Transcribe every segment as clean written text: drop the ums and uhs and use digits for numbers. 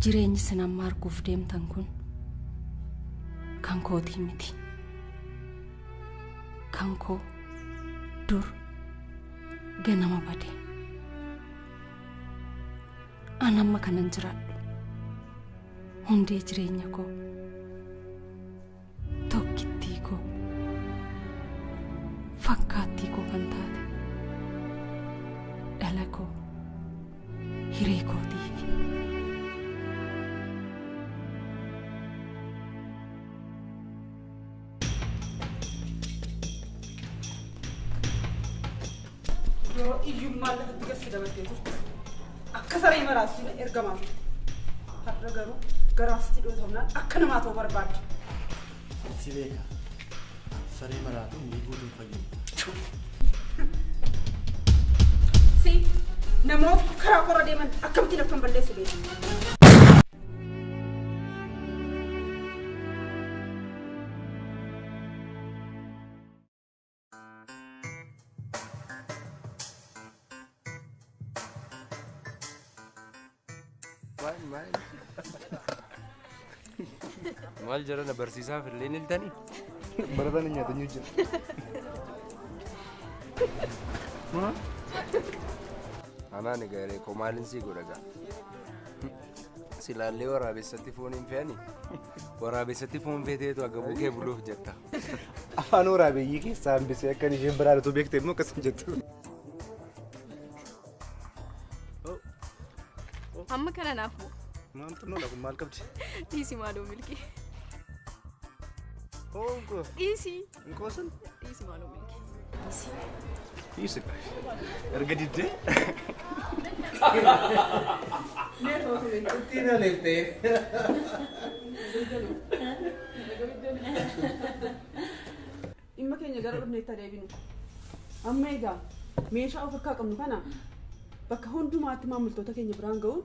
Jireenyi isin amma arguuf deemtan kun kan kootii miti. Kan koo dur ganama bade. An amma kanan jiraadhu hundee jireenya koo tokkittii koo fakkaattii koo kan taate dhala koo hiree kootiifi. Yeroo iyyummaan lafatti gadi dabartee turte. Akka saree maraatti ergamaa turte. Har'a garuu garaasitti dhootamnaan akka namaa ta'uu barbaadde. Si beeka. Saree maraatu ni guutuun fayyadu. Si namoota karaa korra deeman akkamittiin akkan balleessu beeku. Maal jarana barsiisaaf illee ni iltanii? Barataan hin nyaatan jira. Anaan egaa reekoo maalin sii godha gaa? Silaallee waraabessatti foon hin fe'ani? Waraabessatti foon feeteetu agabuu kee buluuf jetta. Afaan waraabeyyii keessaa hambisee akkan isheen biraadhatu beekte immoo akkas hin jettu. Amma kana naaf bu'u. Maal xinnoodha kun maal qabdi? Dhiisi maaloo milki. Honkoo. Dhiisi. Hin qoosan? Dhiisi maaloo milki. Dhiisi. Dhiisi. Erga diddee. Ittiin aleeftee. Dhimma keenya gara dhufneetti adeeminu. Amma egaa meeshaa of harkaa qabnu kana bakka hundumaatti maamiltoota keenya biraan ga'uun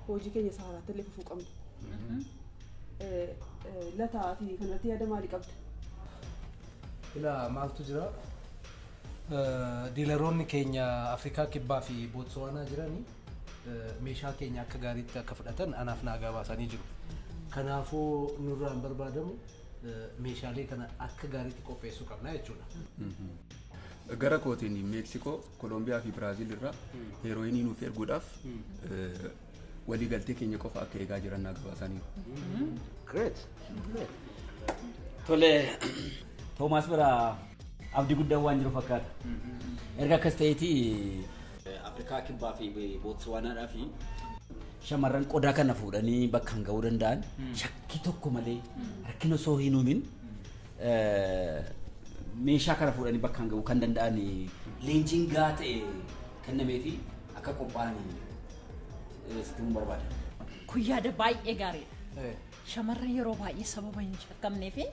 hojii keenya saaraatti illee fufuu qabna. Lataa ati kanarratti yaada maalii qabda? Ilaa maaltu jira? Diilaroonni keenya Afrikaa Kibbaa fi Bootsuwaanaa jiranii meeshaa keenya akka gaariitti akka fudhatan anaaf naa gabaasanii jiru. Kanaafuu nurraan barbaadamu meeshaalee kana akka gaariitti qopheessuu qabna jechuudha. Gara kootiin Meeksikoo, Koolombiyaa fi Biraaziil irraa heerooyinii nuuf erguudhaaf waliigaltee keenya qofa akka eegaa jiran naa gabaasaniiru. Great. Tole, Toomaas bira abdii guddaan waan jiru fakkaata. Erga akkas ta'eeti Afrikaa Kibbaa fi Bootsuwaanaadhaa fi shamarran qodaa kana fuudhanii bakka hin ga'uu danda'an shakkii tokko malee rakkina osoo hin uumin meeshaa kana fuudhanii bakka hin ga'uu kan danda'an leenjiin gahaa ta'e kennamee fi akka qophaa'an sitti himuu barbaada. Kun yaada baay'ee gaariidha. Shamarran yeroo baay'ee sababa hin shakkamnee fi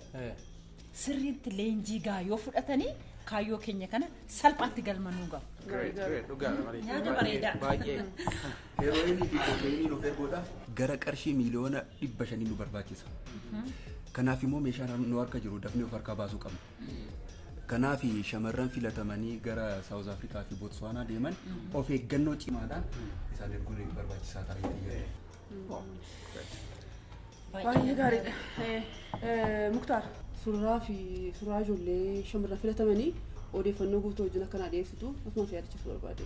sirriitti leenjii gahaa yoo fudhatanii kaayyoo keenya kana salphaatti galma nuu gahu. Great, great, dhugaadha malee. Yaada bareedaa. Baay'ee. Heerooyinii fi kookeenii nuuf erguudhaaf gara qarshii 500,000,000 nu barbaachisa. Kanaaf immoo meeshaan nu harka jiru dafnee of harkaa baasuu qabna. Kanaaf shamarran filatamanii gara Saawuz Afrikaa fi Bootsuwaanaa deeman of eeggannoo cimaadhaan isaan erguun barbaachisaa ta'a jedhee yaada. Baay'ee gaariidha. Muktaar suuraa fi suuraa ijoollee shamarran filatamanii odeeffannoo guutuu wajjin akkanaa dhiyeessitu akkuma si yaadachiisu barbaade.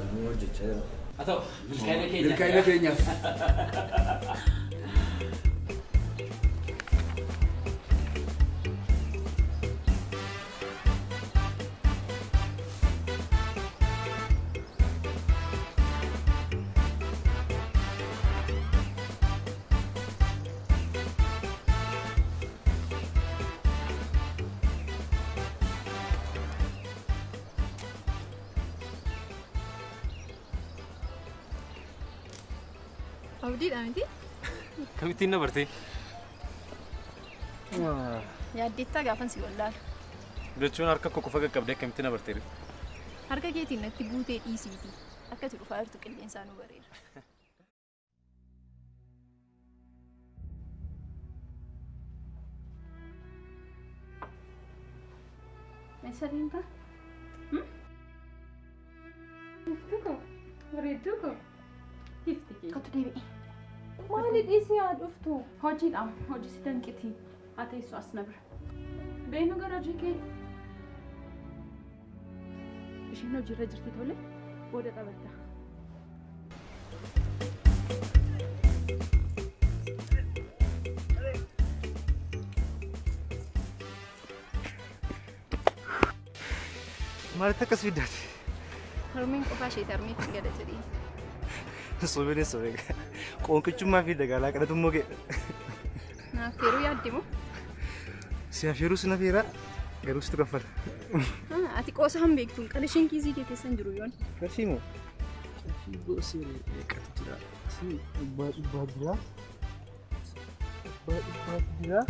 Inni hojjechaa jira. Haa ta'u milkaa'ina keenyaaf. Milkaa'ina keenyaaf. Abdiidha miti? Kamittiin na bartee? Yaaddeettaa gaafan si wallaalu. Jechuun harka koo qofa qaqqabdee akkamitti na bartee? Harka keetiin natti buutee dhiisiiti. Akka ati dhufaa jirtu qilleensaa nu bareera. Eessa deemta? Iftuu koo, bareedduu koo. Ifti kee. Kottu deebi'i. Maali dhiisii haa dhuftu? Hojiidha. Hojii si danqiti. Haa teessu as na bira. Beenu gara hojii kee. Isheen hojiirra jirti tole booda taphatta. Maalitti akkas fiddaati? Harmeen qofaa isheeti harmee kan gada jedhee. Sobeen sobee qoonqichummaa fi dagaalaa kadhatummoo kee. Naaf feeruu yaaddi moo? Si afeeruu si nafeeraa garuu situ kaffala. Ati qoosa hin beektu qarshiin kiisii kee keessa hin jiru yoon. Qarshii moo? Qarshii goosee meeqatu jira? Si dhibbaa dhibbaa jira. Dhibbaa dhibbaatu jira.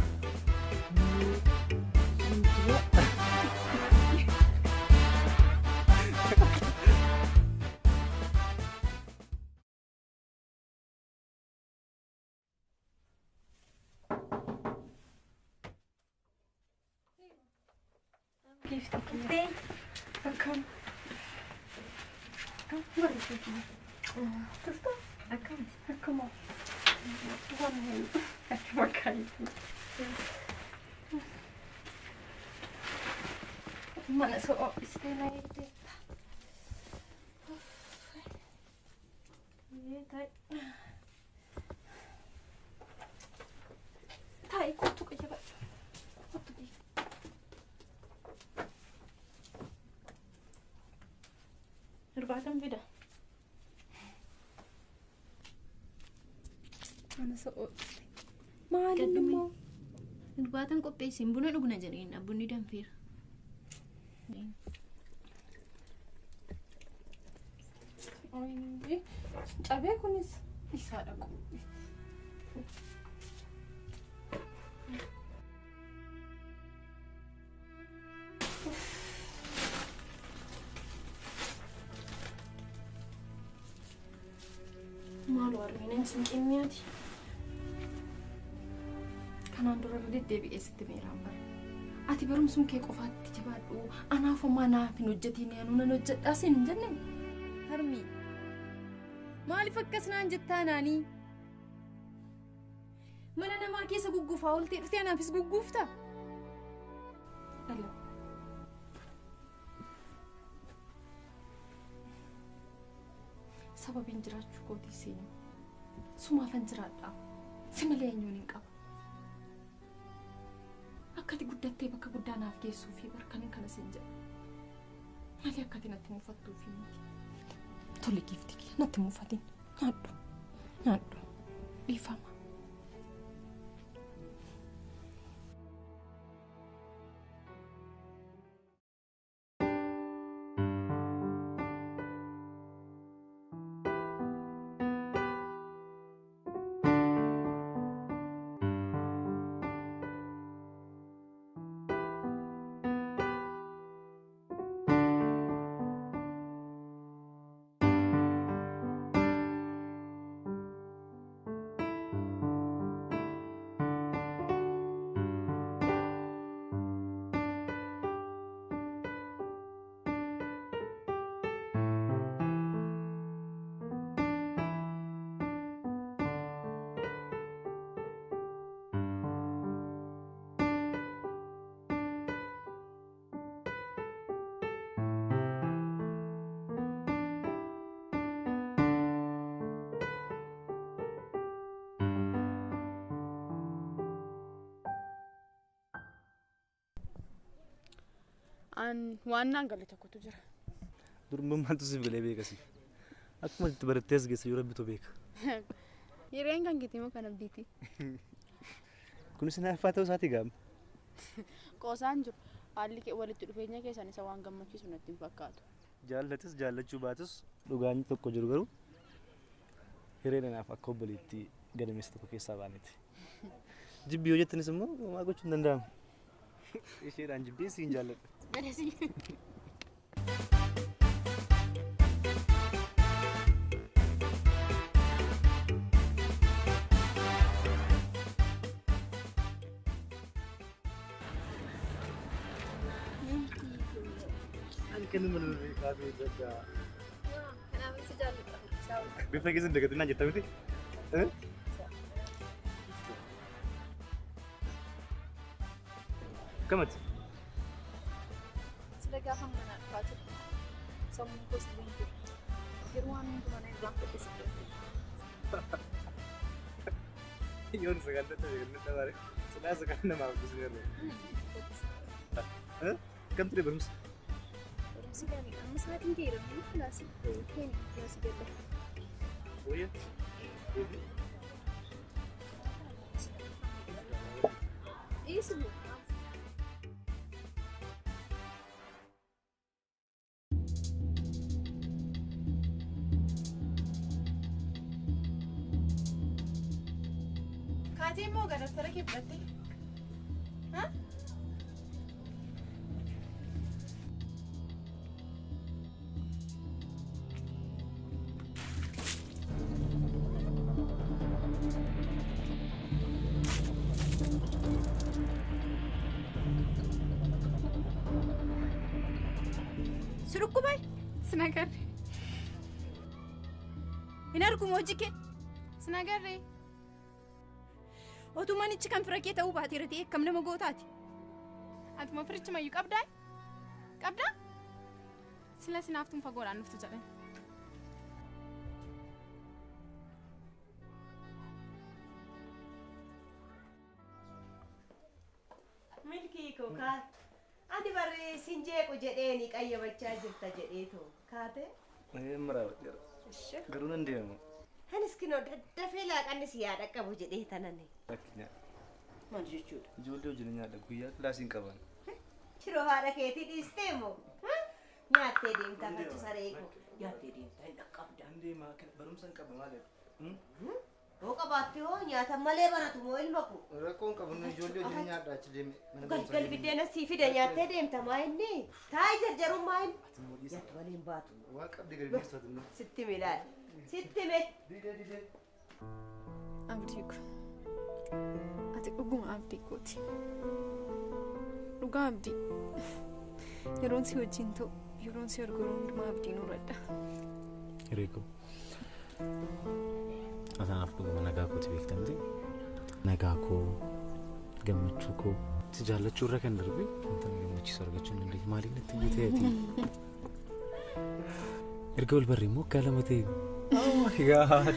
Akkam. Akkam bareedu. Turta? Akkam. Akkuma. Waan akkuma kaayyoo. Mana soo istee na eegdeetta. Taa'i kottu qayyabadhu. Kottu dhiifte. Irbaatan fida. Mana soo maaliin immoo? Irbaatan qopheessin buna dhugna jedheen bunni danfeera. Cabee kunis isaa dhaqu. Maaloo harmeen sinqinniyaati. Kanaan dura irra deddeebi'ee sitti meeraan bara. Ati barumsuun kee qofaatti jabaadhu. Anaaf homaa naaf hin hojjetiin anuu nan hojjedhaa siin hin jenne. Harmii maaliif akkas naan jettaa naanii? Mana namaa keessa gugguufaa ooltee dhuftee anaafis gugguufta? Dhala. Sababiin jiraachuu kootii seenu. Sumaafan jiraadha. Si malee eenyuun hin qabu. Akka ati guddattee bakka guddaa naaf geessuu fi barkan kana siin jedha. Malee akka ati natti mufattuu fi miti. Tole giifti kiyya natti mufatin. Nyaadhu. Nyaadhu. Dhiifama. An waan naan galle tokkotu jira. Durbummaantu siif galee beekasi. Akkuma itti barattee as geesse yoo rabbitu beeka. Hireen kan keetii moo kan abdiiti? Kunis hinaaffaa ta'uu isaatii gaama. Qoosaan jiru haalli walitti dhufeenya keessan isa waan gammachiisu natti hin fakkaatu. Jaallatis jaallachuu baatus dhugaan tokko jiru garuu hireen anaaf akka obboleettii gadameessa tokko keessaa baaneeti. Jibbi yoo jettanis immoo homaa gochuun hin danda'amu. Isheedhaan jibbee siin jaalladha. Ani kan nama beekaa danda'a. Kanaaf si jaalladha. Bifa keessa hin dagatinaa jetta miti? Akkamati? Sila gaafa manaa dhufaa turte. Sammuun koos illee hin jiru. Yeroo waan hundumaa na irraan fedhe si biratti. Yoon sagal dadhabe kan dadhabaare. Silaa sagal namaaf gosa yeroo. Akkam ture barumsi? Barumsi gaariidha. Amma sa'aatiin ga'eera mana kilaasii. Keeni yoo si galla. Wayya? Dhiisi moo? Kaatee immoo gara daftara kee fudhattee? Si dhukkubay? Sin agarre. Hin argumu hojii kee? Sin agarre. Otuu manichi kan fira kee ta'uu baateera ta'e akkam nama gootaati? Atuma firichi mayyuu qabdaa? Qabdaa? Sila sinaaftuun fagoodhaan dhuftu jedhan. Milkii koo kaa ani barree sin jeequ jedheeni qayyabachaa jirta jedheetu kaate. Maraabadheera. Garuu nan deema. Anis kinoo daddafee laaqanni si yaa dhaqqabu jedhee tanani. Rakkina. Maal jechuudha? Ijoollee wajjin nyaadha guyyaa kilaasii hin qaban. Shiroo haadha keetii dhiistee moo? Nyaattee deemtaa fachu saree koo. Nyaattee deemtaa hin dhaqqabda. Nan deema barumsa hin qaba maal jedhu. Hoo qabaatte hoo nyaata malee baratu moo ilma koo? Rakkoo hin qabu ijoollee wajjin nyaadha achi deeme. Galgal biddeena sii fida nyaattee deemta maa inni? Taayi jarjarummaa maa inni? Nyaattu malee hin baatu. Waan qabdi gadi dhiistu ati. Sitti milaali. Sitti mee. Didee didee. Abdii koo. Ati dhuguma abdii kooti. Dhugaa abdii. Yeroon si wajjin ta'u, yeroon si argu yeroo hundumaa abdiin horadha. Hiree koo. Atanaaf dhuguma nagaa kooti beekta miti? Nagaa koo, gammachuu koo, si jaallachuu irra kan darbe wanta na gammachiisu argachuu hin dandeenye. Maaliin natti buutee ati? Erga wal barree immoo waggaa 2 ta'e. Oh my God!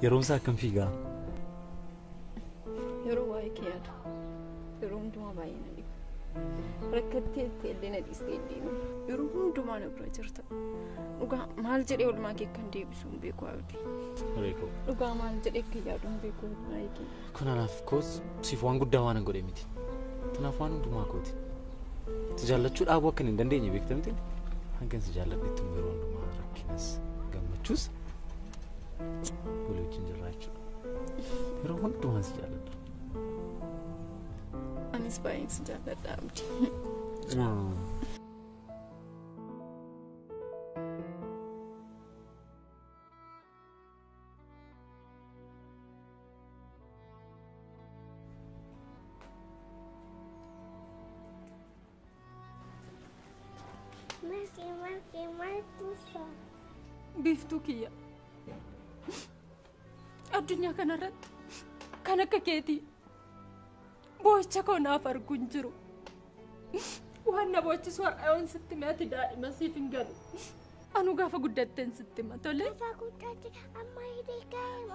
Yeroon isaa akkam fiigaa? Yeroo waa'ee kee yaadu yeroo hundumaa baay'ee na dhiba. Rakkattee itti illee na dhiistee hin deemu. Yeroo hundumaa na bira jirta. Dhugaa maal jedhee oolmaa kee kan deebisu hin beeku abdii. Hiree koo. Dhugaa maal jedhee akka yaadu hin beeku waa'ee kee. Kun anaaf koos siif waan guddaa waan hin godhe miti. Kanaaf waan hundumaa kooti. Si jaallachuu dhaabuu akka hin dandeenye beekta miti? Hangan si jaalladhetti immoo yeroo hundumaa rakkinas gammachuus walii wajjin jirra jechuudha. Yeroo hundumaa si jaalladha. Anis baay'een si jaalladha abdii. Biiftuu kiyya. Addunyaa kanarratti kan akka keetii boo'icha koo naaf argu hin jiru. Waan na boochisu har'a yoon sitti hime ati daa'ima siif hin galu. Anu gaafa guddatteen sitti hima tole. Gaafa guddatte amma hiree ga'eema.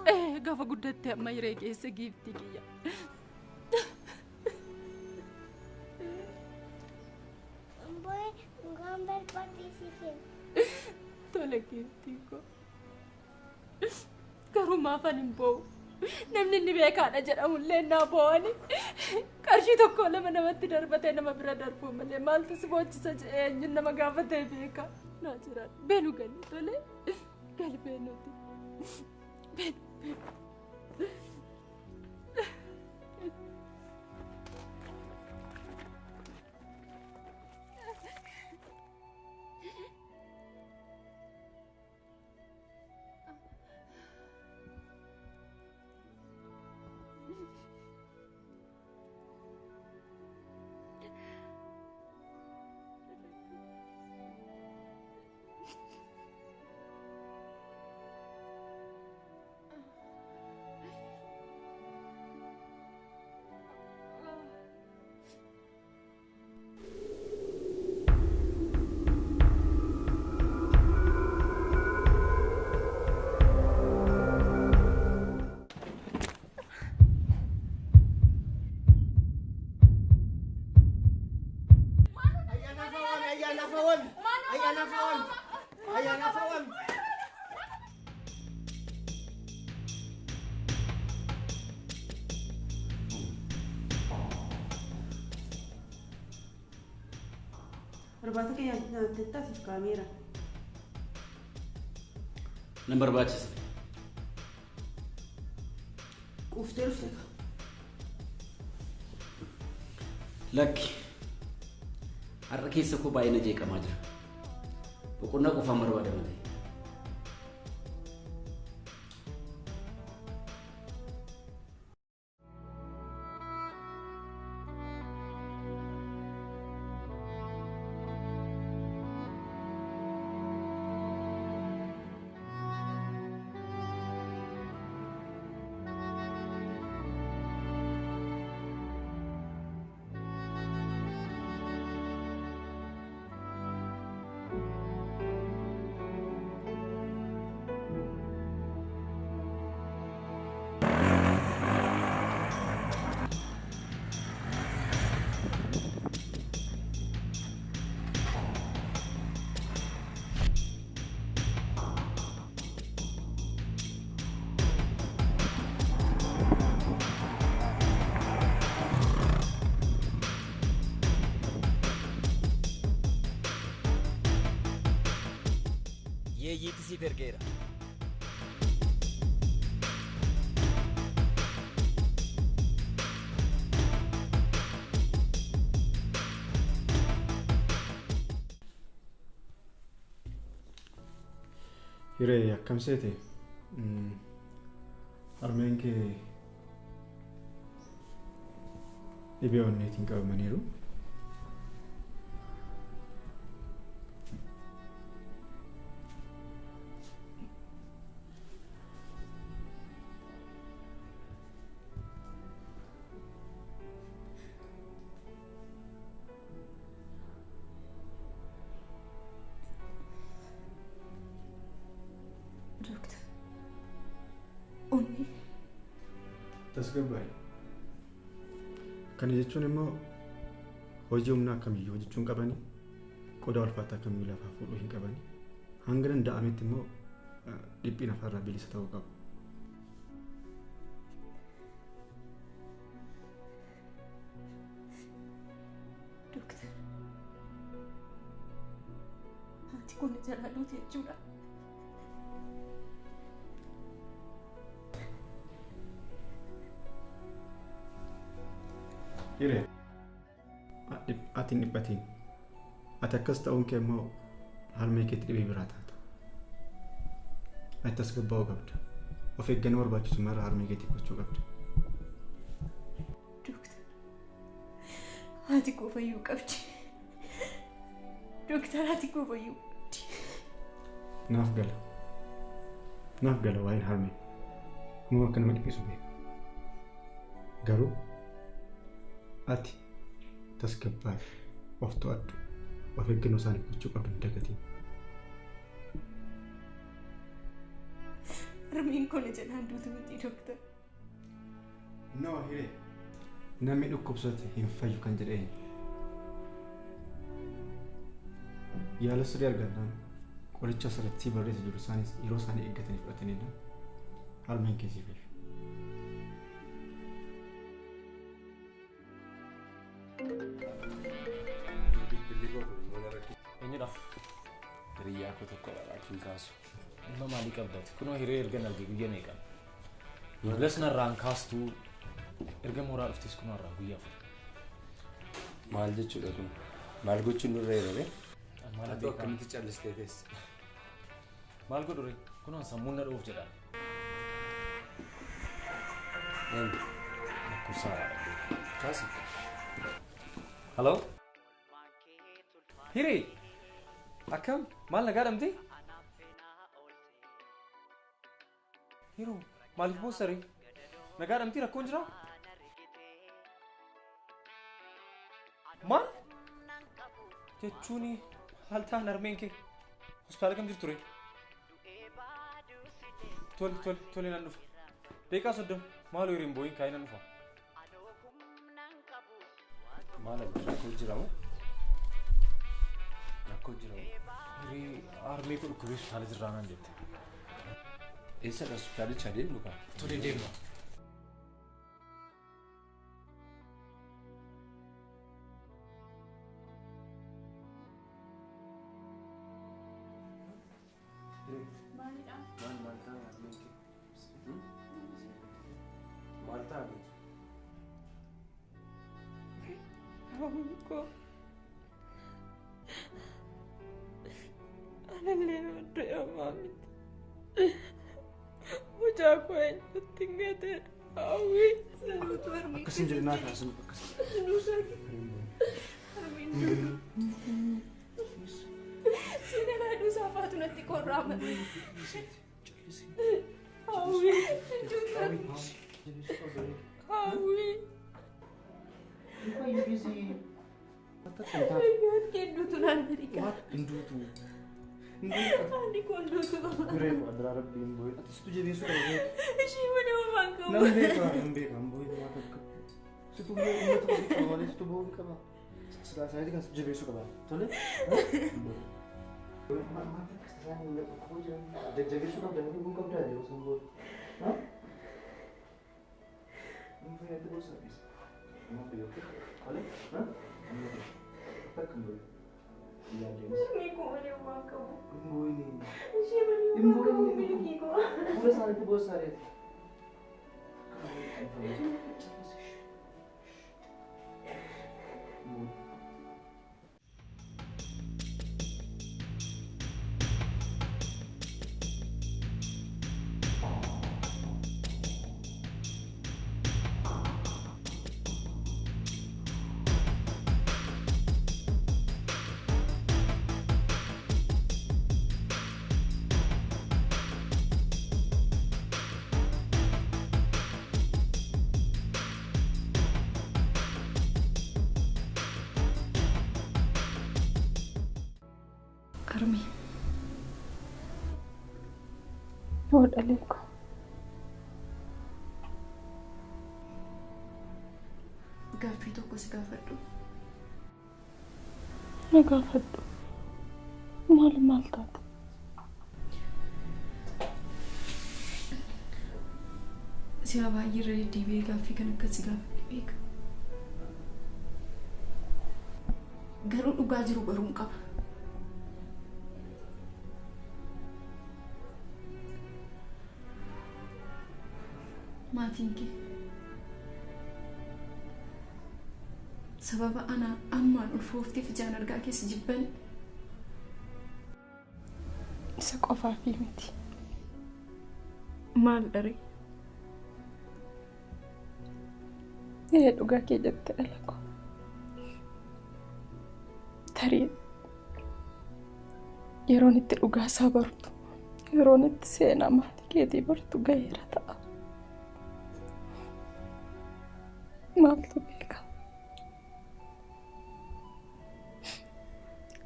Gaafa guddatte amma hiree geesse giiftii kiyya. Boy, dhugaan barbaadde si kenna. Tole giiftii koo. Garuu maafan hin boo'u. Namni inni beekaadha jedhamullee naa boo'ani. Qarshii 1 2 namatti darbatee nama bira darbuu malee maaltu si boochisa jedhee eenyuun nama gaafatee beeka. Naa jiraadha. Beenu gali tole. Gali beenuti. Beenu beenu. Irbaata kee nyaattee siif kaameera. Nan barbaachisne. Quuftee dhufte kaa. Lakki har'a keessa koo baay'ee na jeeqamaa jira. Boqonnaa qofaan barbaada malee. Yeeyyiitti siif ergeera. Hiree akkam seete? Harmeen kee dhibee onneetiin qabamaniiru. Doktor, onnee. Tasgabbaa'e. Kana jechuun immoo hojii humnaa kamiyyuu hojjechuu hin qabani, qodaa ulfaataa kamiyyuu lafaa fuudhuu hin qabani, hanga danda'ametti immoo dhiphina afaarraa bilisa ta'uu qabu. Doktor, haati kun na jalaa duute jechuudha. Hiree, ati hin dhiphatiin. Ati akkas ta'uun kee immoo harmee keetti dhibee biraa taata. Ati tasgabbaa'uu qabda. Of eeggannoo barbaachisu mara harmee keetiif gochuu qabda. Doktor, haati koo fayyuu qabdi. Doktor, haati koo fayyuu qabdi. Naaf gala. Naaf gala waa'een harmee. Humna akka nama dhiphisu beeka. Garuu ati tasgabbaa'i, of to'adhu, of eeggannoo isaaniif gochuu qabdu hin dagatiin. Harmeen koo na jalaan duutu miti doktor. No, Hiree. Namni dhukkubsate hin fayyu kan jedhe eenyu? Yaala sirrii argannaan qoricha asirratti barreessa jiru isaanis yeroo isaanii eeggatanii fudhatanidha. Harmeen kee si fayyu. Eenyudha? Hiriyyaa koo tokkodha laakiin kaasu. Dhimma maalii qabdati? Kunoo hiree erga arge guyyaa meeqa? Bilbilas narraan kaastuu erga mooraa dhuftes kunoo har'aa guyyaa afur. Maal jechuudha kun? Maal gochuun nurra jira ree? Maal Ati akkamitti callistee teesse? Maal godhu ree? Kunoo sammuun na dhoof jedha. Eenyu? Lakkoofsaadha. Kaasi. Hello? Hiree! Akkam? Maal nagaa dhabde? Hiroo, maaliif boossa ree? Nagaa dhabdee rakkoon jiraa? Maal? Jechuun haal ta'an harmeen kee hospitaala kam jirtu ree? Tole, tole, tole nan dhufa. Daqiiqaa 30 maaloo hireen boo'iin kaa'ee nan dhufa. Maal abdii rakkoo jira moo? Rakkoo jira moo? Hiree harmee koo dhukkubee hospitaala jirraa naan jette. Eessadha hospitaalicha adeemnu kaa? Tole deemna. ta'a beektu. Hawwii koo. Anallee du'e homaa miti. Mucaa koo eenyutti hin gateedha. Hawwii. Akkas hin jedhin naa kaasin akkas. Seenaan aduu saafaatu natti qorraama. Hawwii. Hawwii. Hinduutu naan jedhi. Hinduutu. Ani koo hinduutu. Guree koo adda rabbii hin boo'in. Ati situ jabeessuu qaba. Ishee malee homaa hin qabu. Nan beeka nan beeka hin boo'in waa takka. Situ uummata ofii qaba malee situ boo'uu qaba. Silaa isaaniitii kan situ jabeessuu qaba. Tole. Jajjabeessuu qabda malee kun qabdaa yeroo sun boo'u. Hin fayyadu gosa dhiisa. Amma fayyadu. Tole. Takka hin boo'in. Harmee koo malee homaa hin qabu. Hin boo'in. Ishee malee homaa hin qabu milkii koo. Fuula isaaniitti boossa reeti. Harmee. Yoo dhalee koo. Gaaffii tokko si gaafadhu. Na gaafadhu. Maal maal taate? Si'a baay'ee irra deddeebi'ee gaaffii kan akkas si gaafadhe beeka. Garuu dhugaa jiru baruun qaba. Maatiin kee sababa ana ammaan ulfoofteef ijaan argaa keessa jibban isa qofaafii miti. Maal dharee? Ee dhugaa kee jette dhala koo. Tarii yeroon itti dhugaa isaa bartu, yeroon itti seenaa maatii keetii bartu gaheera ta'a. Maaltu beeka?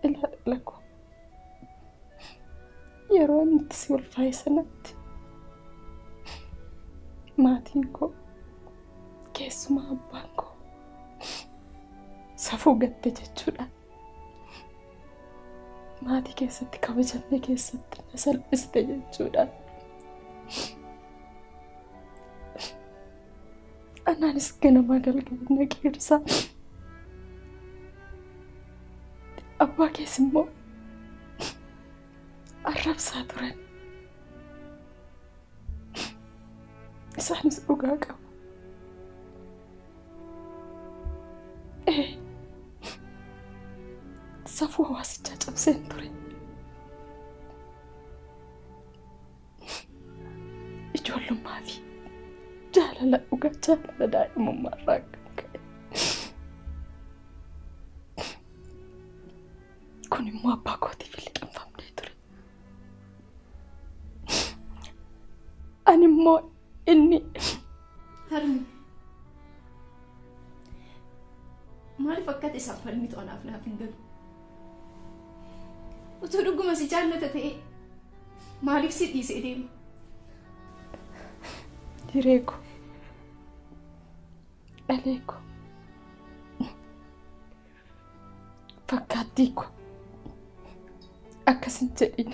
Ilaa dhala koo. Yeroo inni itti si ulfaa'e sanatti maatiin koo keessumaa abbaan koo safuu gatte jechuudha. Maatii keessatti kabajamne keessatti na salphiste jechuudha. Anaanis ganamaa galgala na qeersaa. Abbaa kees immoo arrabsaa turan. Isaanis dhugaa qabu. Safuu hawaasichaa cabseen ture. Ijoollummaa fi jaalala dhugaa jaalala daa'imummaa irraa kan ka'e. Kun immoo abbaa kootiif liqimfamnee ture. Ani immoo inni. Harmi. Maaliif akkati isaaf falmitu anaaf naaf hin galu? Utuu dhuguma si jaallata ta'e maaliif si dhiisee deema? Hiree koo, dhalee koo, fakkaattii koo akkas hin jedhin.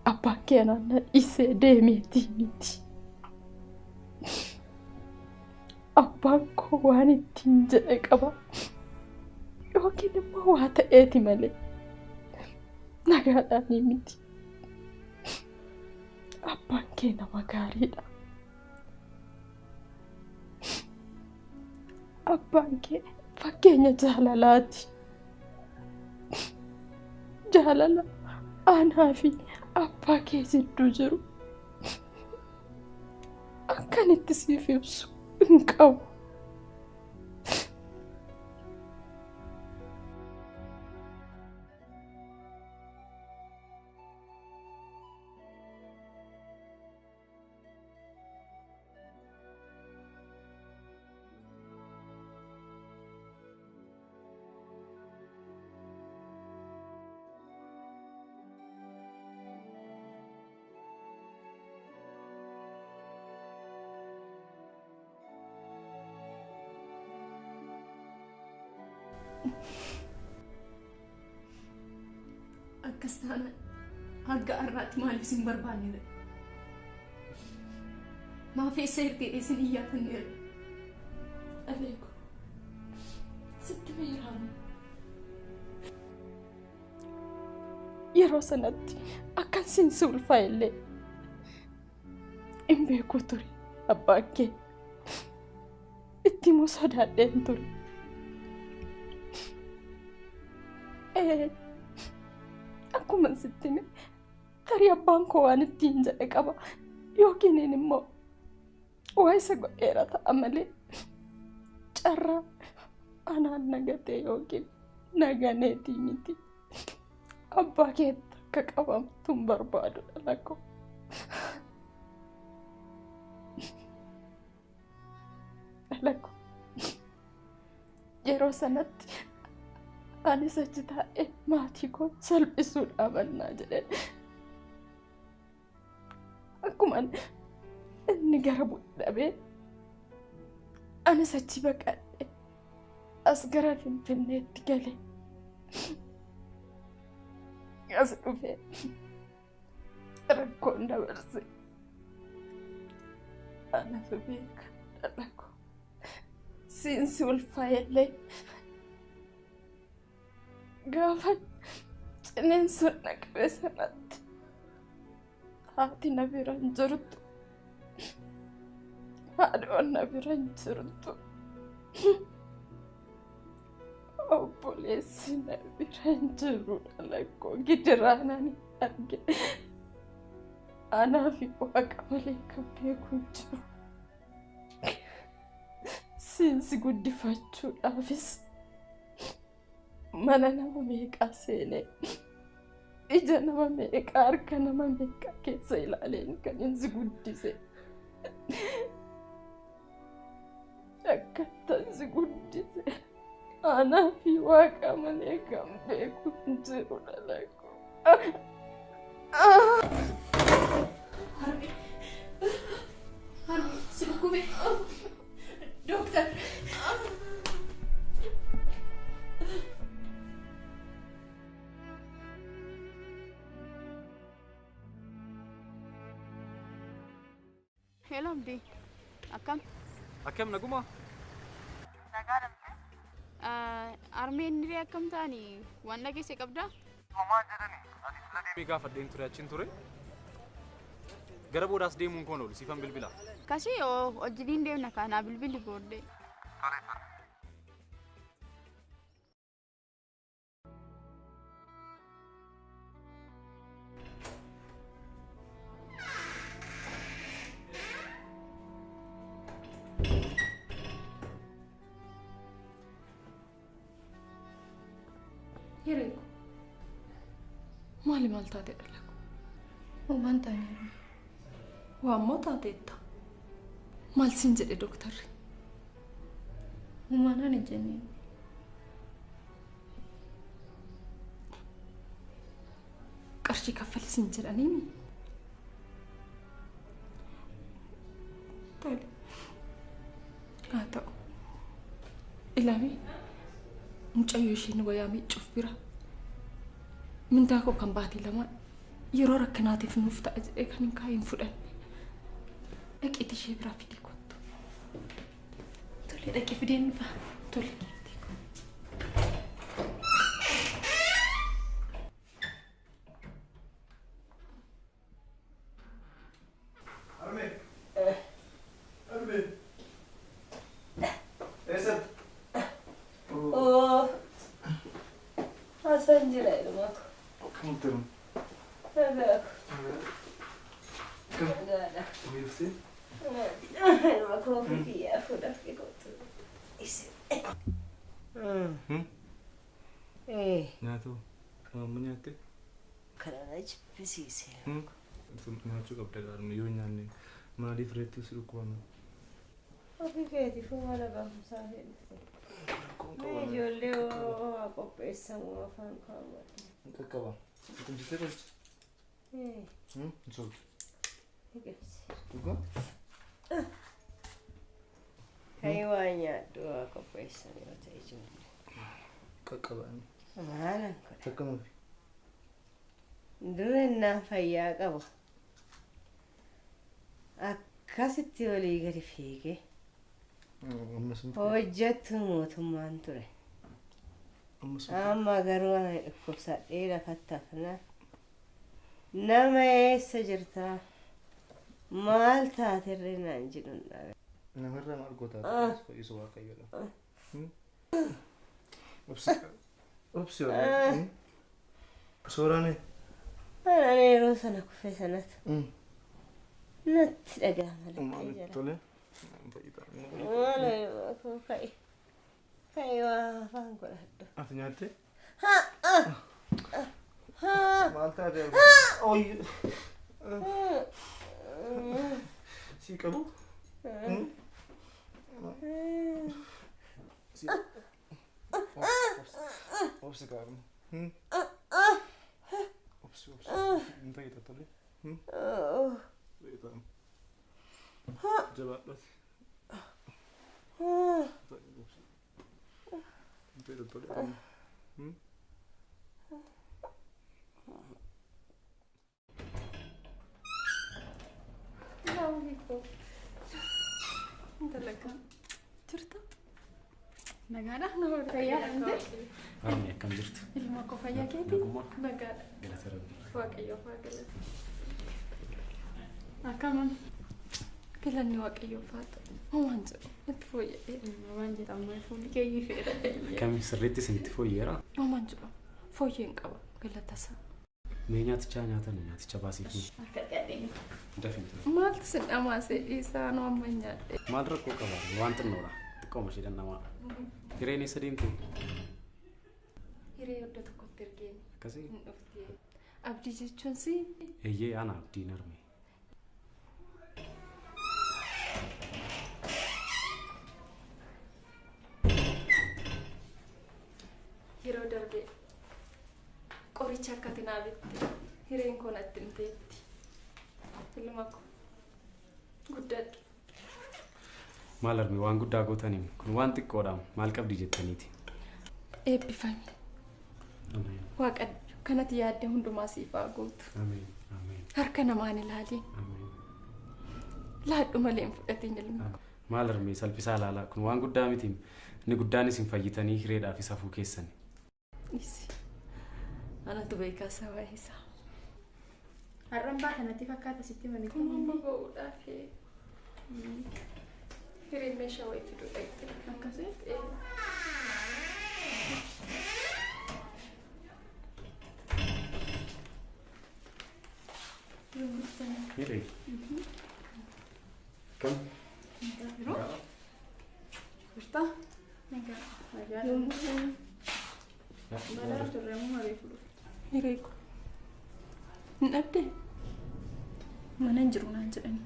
Abbaan kee anaan na dhiisee deemeetii miti. Abbaan koo waan ittiin jedhe qaba. Yookiin immoo waa ta'eeti malee nagaadhaanii miti. Abbaan kee nama gaariidha. Abbaan kee fakkeenya jaalalaati. Jaalala anaa fi abbaa kee jidduu jiru akkan itti siif ibsu hin qabu. Akkas taanaan hanga har'aatti maaliif isin barbaanneera? Maaf eessa ergee isin iyyaafanneera? Aleeko, sitti meeraamu. Yeroo sanatti akkan siin si ulfaa'ellee hin beeku ture abbaan kee. Itti immoo sodaadheen ture. Akkuma sitti hime tarii abbaan koo waan ittiin jedhe qaba yookiin immoo waa isa godheera ta'a malee carraa anaan nagatee yookiin naganeetii miti. Abbaa keetti akka qabamtu hin barbaadu dhala koo. Dhala koo yeroo sanatti anis achi taa'ee maatii koo salphisuu dhaabannaa jedheen. Akkuma inni gara bu'e dhabee anis achi baqadhe as gara Finfinneetti gale. As dhufee rakkoon dabarse. Anatu beeka dhala koo. Siinsi ulfaa'ellee gaafa ciniinsuun na qabe sanatti haati na bira hin jirtu, haadhoon na bira hin jirtu, obboleessi na bira hin jiru dhala koo. Gidiraa ani arge anaa fi waaqa malee kan beeku hin jiru. Siinsi guddifachuudhaafis mana nama meeqaa seenee ija nama meeqaa harka nama meeqaa keessa ilaaleen kan inni guddise. Akkattan si guddise anaa fi waaqa malee kan beeku hin jiru dhala koo. Harmee, harmee, si dhukkube. Dooktar. Hello, Abdi. Akkam? Akkam naguma? Nagaadha. Armeen hiree akkam ta'anii waan dhageesse qabdaa? Homaa jedhani ati sila deemee gaafadheen ture achiin ture. Gara boodaas deemuun koon oolu siifan bilbila. Kasii hojii deemna kanaa bilbilli booddee. Tole tole. Hiree ko, maali maal taate dhala ko? Homaan taaneera. Waammoo taateetta. Maal siin jedhe dooktarri? Homaan ani jenneen. Qarshii kaffali siin jedhaniimi? Tole. Haa ta'u. Ilaami mucayyoo isheen wayaa miiccuuf bira mindaa koo kan baate lamaan yeroo rakkinaatiif nuuf ta'a jedhee kan hin kaayin fudhanne. Dhaqeeti ishee biraa fidee kottu. Tole dhaqee fideen dhufa. Tole. Harmee. Harmee. Eessatti? Jirtu. Nagaa. Kam? Nagaadha. Ofiifte? Ilma koo kiyyaa fuudhaaf kootu. Nyaatu. Amma nyaatte? Kana na jibbisiise. Nyaachuu qabda gaaruma yoo nyaanne maaliif reettuu si dhukkubame? Ofii keetiifuu mana barumsaa dhufte. Mee ijoollee waa qopheessan waa afaan kaawwadhu. Qaqqaba. Tumsitee qoricha? Hin sobdu. Dhugaa? Kayi waa nyaadhu waa qopheessan yoo ta'e ijoollee. Qaqqabani. Maalan godha? Takkamuufi. Dura innaan fayyaa qaba. Akkasitti olii gadi fiigee. Hojjettu mootummaan ture. Amma garuu ani dhukkubsadhee lafatti hafnaan nama eessa jirtaa maal taaterree naan jedhu hin dhabe. Namarraa maal gootaa fayyisu waaqayyoodha. Obsi waaqayyo. Suuraan Ani yeroo sana kufe sanatu natti dhaga'ama lakkee jala. Tole. Maal koo ka'i. Ka'i waa afaan godhadhu. Ati nyaatte? Maal taate? Oyi. Si qabu? Si. Obsi gaaruma. Obsi obsi. Hin fayyada tole. Fayyada. Jabaadhu. Hin fayyada tole. Intala kam jirta? Nagaadha? Fayyaadha? Harmi akkam jirtu? Ilma koo fayyaa keetii? Nagaadha. Galata Rabbii. Waaqayyoof haa galatu. Akkam? Galanni Waaqayyoof haa ta'u. Waan jedhu natti fooyya'eera. Waan jedhamu fuulli kee ifeera. Akkami sirriitti isinitti fooyyeera? Waan jedhu fooyyeen qaba galata isaa. Mee nyaaticha nyaatan nyaaticha baasiif. Akka gadheen. Dafin. Maaltu sin dhamaase dhiisaa nu amma nyaadhe. Maal rakkoo qaba waan xinnoodha. Xiqqooma ishee dhandhamaa. Hireen eessa deemte? Hiree iddoo tokkotti ergeen. Akkasii? Hin dhufte. Abdii jechuun si? Eeyyee ana abdiin arme. Yeroo darbe qoricha akka ati naa bitte hireen koo natti himteetti. Ilma koo guddadhu. Maal arme waan guddaa gootaniin kun waan xiqqoodha maal qabdi jettaniiti. Eebbifami. Waaqa kanatti yaadde hundumaa siif haa guutu. Ameen. Ameen. Harka namaan ilaaliin. Ameen. Laadhu malee hin fudhatin ilma koo. Maal arme salphisaa ilaalaa kun waan guddaa miti. Inni guddaan isin fayyitanii hireedhaaf safuu keessan. Isi. Anatu beekaa sabaa isaa. Har'aan baata natti fakkaata sitti mani. Kun amma ba'uudhaaf hireen meeshaa wayii fiduu dhaqxe. Akkasii? Hiree. Kam? Yeroo? Jirtaa? Nagaa. Nagaa. Badaa turre moo marii fudhu? Hiree koo. Hin dhabdee? Mana hin jiru naan jedhani.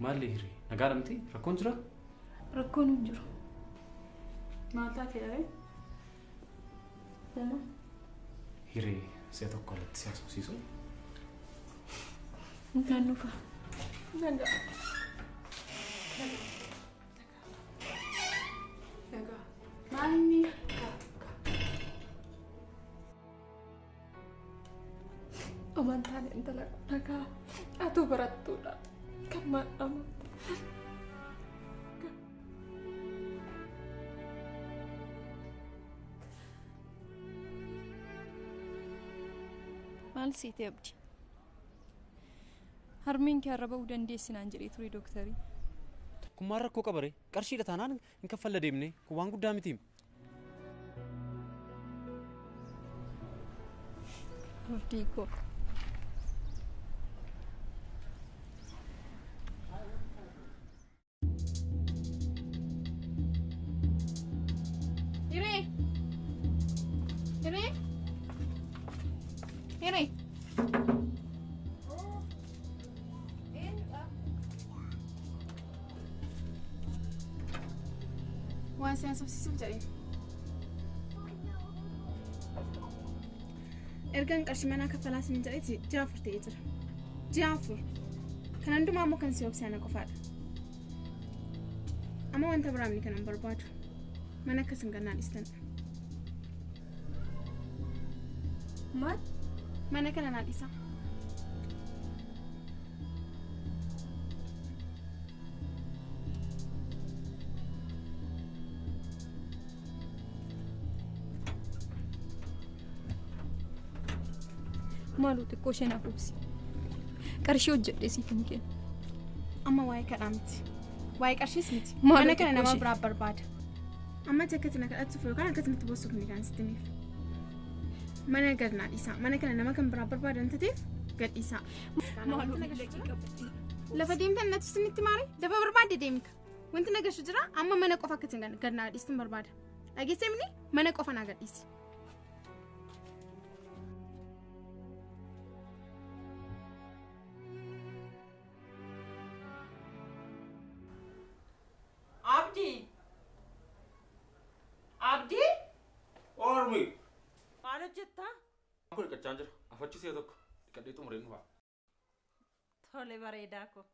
Maalli hiree? Nagaadha miti? Rakkoon jira? Rakkoon hin jiru. Maal taate dhabee? Uumaa. Hiree si'a tokko alatti si haasofsiisu. Nagaan dhufa. Nagaa. Nagaa. Maalni? Amantaan intala nagaa atuu barattuudha kan maadhamu. Maal siitee abdi? Harmeen kee har'a ba'uu dandeessi naan jedhee ture dooktarii. Kun maal rakkoo qaba ree? Qarshiidha taanaan hin kaffalla deemne kun waan guddaa miti. Abdii koo. Hiree! Hiree! Hiree! Waan si haasofsiisuuf jedheen. Ergaan qarshii manaa kaffalaa isiniin jedheeti ji'a 4 ta'ee jira. Ji'a 4. Kan hundumaa immoo kan si obse ana qofaadha. Amma wanta biraa miti kanan barbaadu. Mana akkas hin gannaan dhiistan. Maal? Mana kana naa dhiisaa. Maaloo xiqqoo ishee naaf obsi. Qarshii hojjedhee siif hin kennu. Amma waa'ee kadhaa miti. Waa'ee qarshiis miti. Maaloo Mana kana xiqqoo nama ishee. biraa barbaada. Amma ati akkatti na kadhattuuf yookaan akkatti boossuuf ni kan sitti himeef. Mana gad naa dhiisaa. Mana kana nama kan biraa barbaada waan taateef gad dhiisaa. Maaloo miila kee qabadhi. Lafa deemtan natti isinitti maare? Lafa barbaadde deemka. Wanti na gashu jira amma mana qofa akkatti gad naa dhiistuun barbaada. Dhageessee mini mana qofa naa gad dhiisi. Abdii! Abdii! Ormi! Maal hojjettaa? Kun dhiqachaa jira. Afachi si'a tokko dhiqadhee xumureen dhufa. Tole bareedaa ko.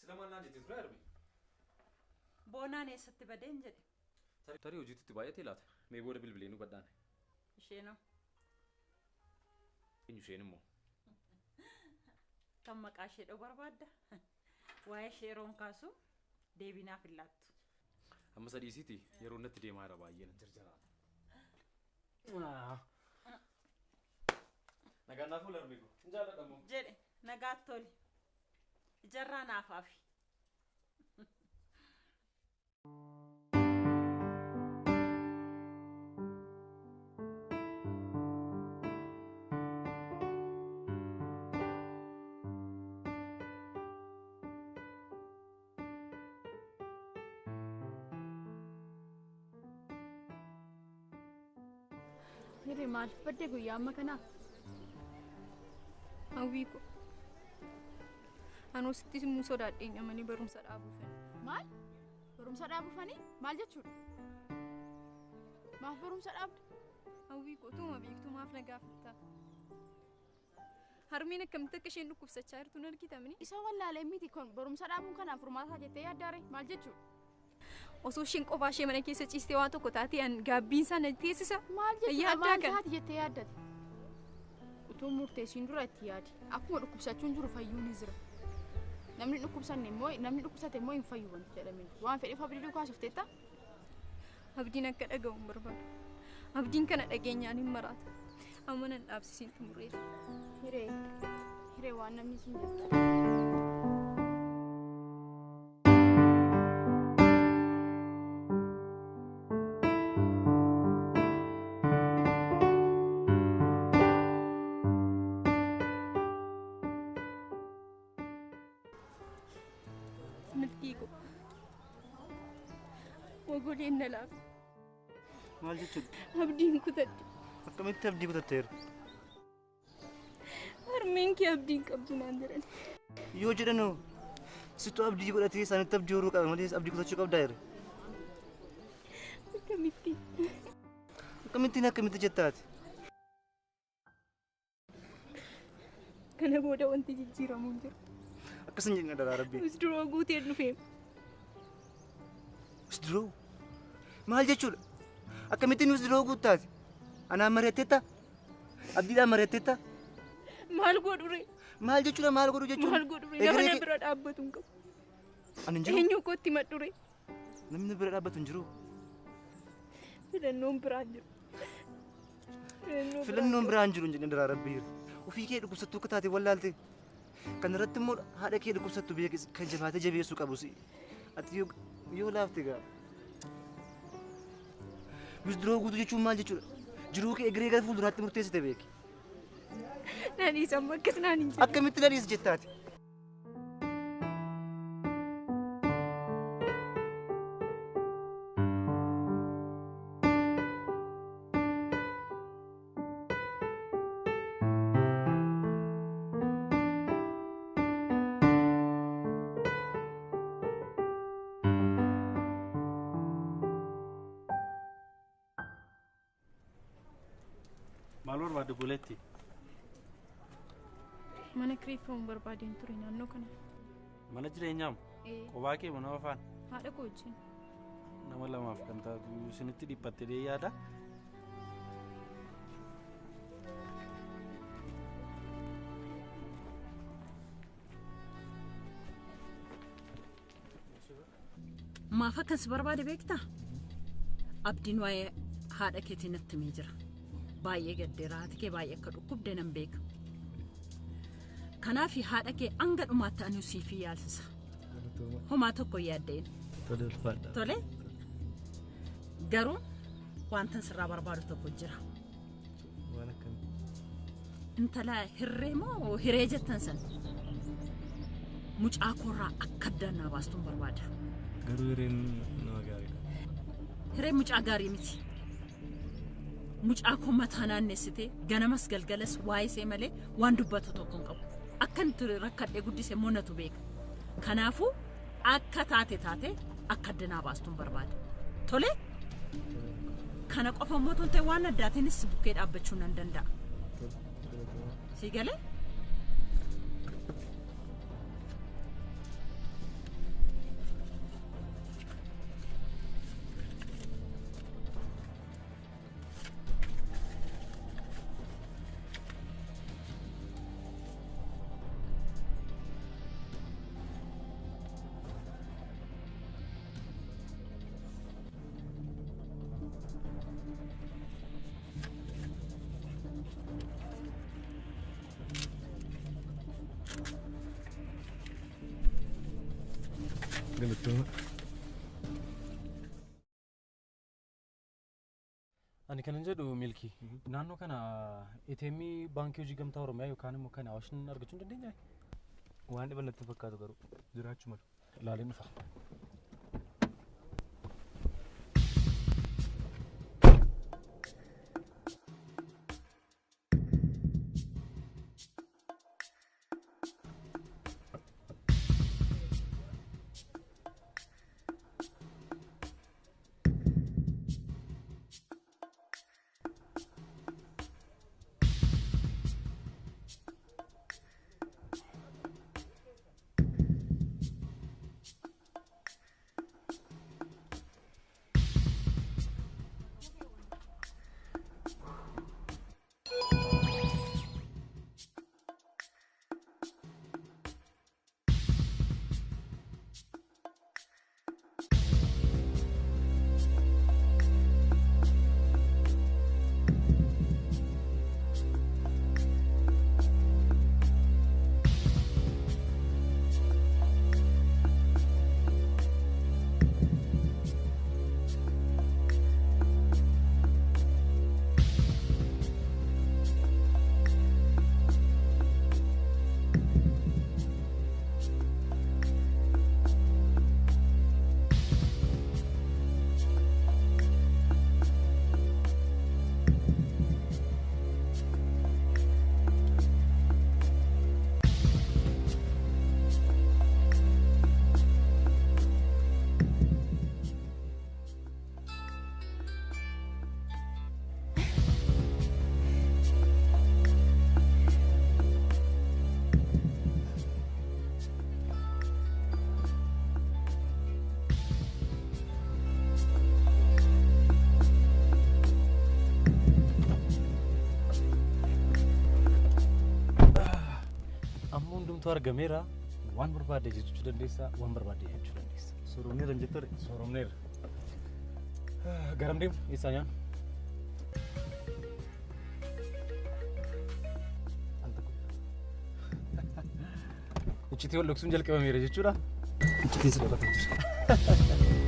Sila maal naan jettee ture Armi? Boonaan eessatti badeen jedhe. Tarii hojiitu itti baay'atee laata? Mee booda bilbilee nu badhaane. Isheenoo Eenyu isheen immoo? Kan maqaa ishee dha'u barbaadda. Waa'ee ishee yeroon kaasu deebii naaf hin laattu. Amma sadiisiiti yeroo natti deemaa jira baay'ee na jarjaraan. Nagaan naaf oola Armi ko. Hin jaalladha immoo. Jedhe nagaatti toli. Ijarraa naaf hafi. Hiree maaliif badde guyyaa amma kanaaf? Hawwii ko. Anoo sitti immoo sodaadheen malee barumsa dhaabuufani. Maal? Barumsa dhaabuufani? Maal jechuudha? Maaf barumsa dhaabda? Hawwii ko utuma beektuu maaf na gaafatta? Harmeen akkamitti akka isheen dhukkubsachaa jirtu hin argitamni? Isa wallaalee miti kun barumsa dhaabuun kanaaf furmaataa jettee yaaddaare maal jechuudha? Osoo isheen qofaa ishee mana keessa ciistee waan tokko taatee an gaabbiin isaa na teessisa. Maal jechuudha? Yaaddaa Maal kana. taati jettee yaaddate? Utuu murteessiin dura itti yaadi. Akkuma dhukkubsachuun jiru fayyuun ni jira. Namni dhukkubsanne immoo namni dhukkubsate immoo hin fayyu wanti jedhamee jiru. Waan fedheef abdii duukaa softeetta? Abdiin akka dhaga'u hin barbaadu. Abdiin kana dhageenyaan hin maraata. Amma nan dhaabsisiin xumureera. Hiree hiree waan namni siin jedhu. Milkii ko. Ogoleen na laafe. Maal jechuudha? Abdiin kutadhe. Akkamitti abdii kutatteera? Harmeen kee abdiin qabdu naan jedhan. Yoo jedhanoo sittuu abdii godhatee isaanitti abdii horuu qaba malee abdii kutachuu qabdaa jira. Akkamitti? Akkamittiin akkamitti jettaati? Kana booda wanti jijjiiramu hin jiru. Akkas hin jedhin daraa rabbii. Withdraw guuteen dhufee. Withdraw? Maal jechuudha? Akkamittiin withdraw guuttaati? Anaan mari'atteetta? Abdiidhaan mari'atteetta? Maal godhu ree? Maal jechuudha maal godhu jechuudha? Maal godhu ree? Nama na bira dhaabbatu hin qabu. Ani hin jiru. Eenyu kootti madhu ree? Namni bira dhaabbatu hin jiru. Filannoon biraan jiru. Filannoon biraan jiru hin jedhin daraa rabbii. Ofii kee dhukkubsattuu akka taate wallaalte. Kan irratti immoo haadha kee dhukkubsattu beekis kan jabaatee jabeessuu qabu si. Ati yoo laafte gaa. Wisduroo guutuu jechuun maal jechuudha? Jiruu kee egeree gara fuulduraatti murteessite beeki. Na dhiisi amma akkas naan hin jedhin. Akkamitti na dhiisi jettaati? Maal barbaadde buleetti? Mana kireeffamu barbaadeen ture naannoo kana. Mana jireenyaam? Kophaa kee mana afaan? Haadha koo wajjin. Nama lamaaf kan taatu isinitti dhiphattee yaada. Maaf akkas barbaade beektaa? Abdiin waa'ee haadha keetii natti himee jira. Baay'ee gaddeera haati kee baay'ee akka dhukkubde nan beeka. Kanaaf haadha kee hanga dhumaatti ani siif yaalsisa. Homaa tokko hin yaadda'in. Tole ulfaadha. Tole. Garuu wantan sirraa barbaadu tokko jira. Waan akkamii? Intala hirree moo hiree jettan san mucaa koorraa akka addaan naa baastuun barbaada. Garuu hireen nama gaariidha. Hireen mucaa gaarii miti. Mucaa koo mataa naannessitee ganamas galgalas waa'ee ishee malee waan dubbatu tokko hin qabu. Akka inni rakkadhee guddise immoo natu beeka. Kanaafuu akka taate taate akka adda naa baastuun barbaada. Tole? Kana qofa immoo toltee waan addaatiinis bukkee dhaabbachuu nan danda'a. Si galee? Ani kanan jedhu Milkii, naannoo kana ATM baankii hojii gamtaa Oromiyaa yookaan immoo kan Awaashin argachuu hin dandeenyaa? Waan dhiban natti fakkaatu garuu jiraachuu malu. Ilaaleen dhufa. Hundumtuu argameera. Waan barbaadde jechuu dandeessa, waan barbaadde jechuu dandeessa. Sooromneerra hin jettu? Sooromneerra. Garam deemu? Eessaa nyaannu? Iccitii wal dhoksuun jalqabameera jechuudha. Iccitiin si dhokatee jira.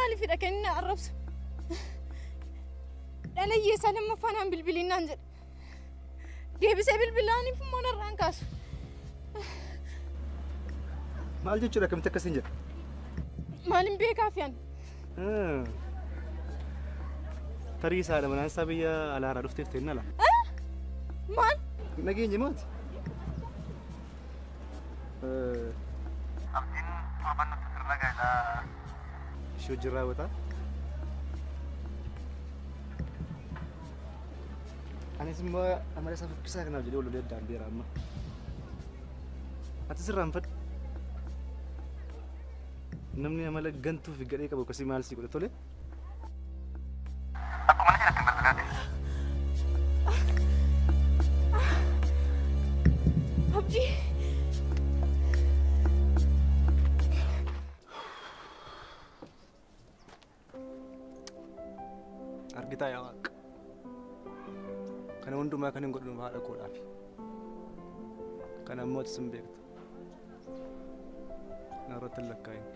Maaliifidha kan inni arrabsu? Dhala hiyyeessaa lammaffaa naan bilbiliin naan jedha. Deebisee bilbilaaniif immoo narraan kaasu. Maal jechuudha akkamitti akkasiin jedha? Maalin beekaaf yaan? Tarii isaa haadha manaan isaa biyya alaaraa dhufteef ta'in ala. Maal? Nageenye maati? Abdiin torban nutti sirna gaa'elaa ishee wajjin raawwata. Anis immoo amala isaa fokkisaa kanaaf jedhee wal lolee addaan beera amma. Ati sirraanfadhu. Namni amala gantuu fi gadhee qabu akkasii maal sii godha tole? Abdii. Argitaa yaa Waaqa. Kana hundumaa kan hin godhu haadha koodhaafi. Kana ammoo ati sin beekta. Na irratti hin lakkaa'in.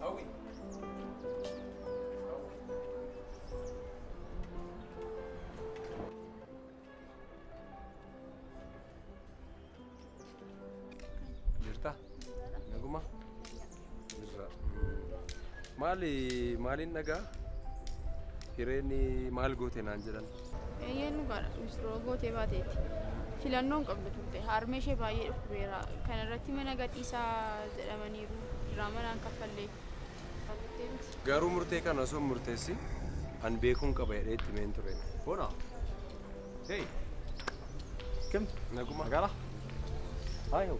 Hawwi. Jirta? Naguma? Jirra. Maali maaliin dhagaa? Hireen maal goote naan jedhan? Eeyyeen dhugaadha. Misirroo gootee baateetti. Filannoo hin qabdu turte. Harmee ishee baay'ee dhukkubeera. Kana irratti mana gadhiisaa jedhamaniiru. Diraamaa naan kaffallee. Garuu murtee kana osoo hin murteessin an beekuun qaba jedhee itti himeen ture. Bona. Hey. Kim? Naguma. Nagaadha? Haa yoo.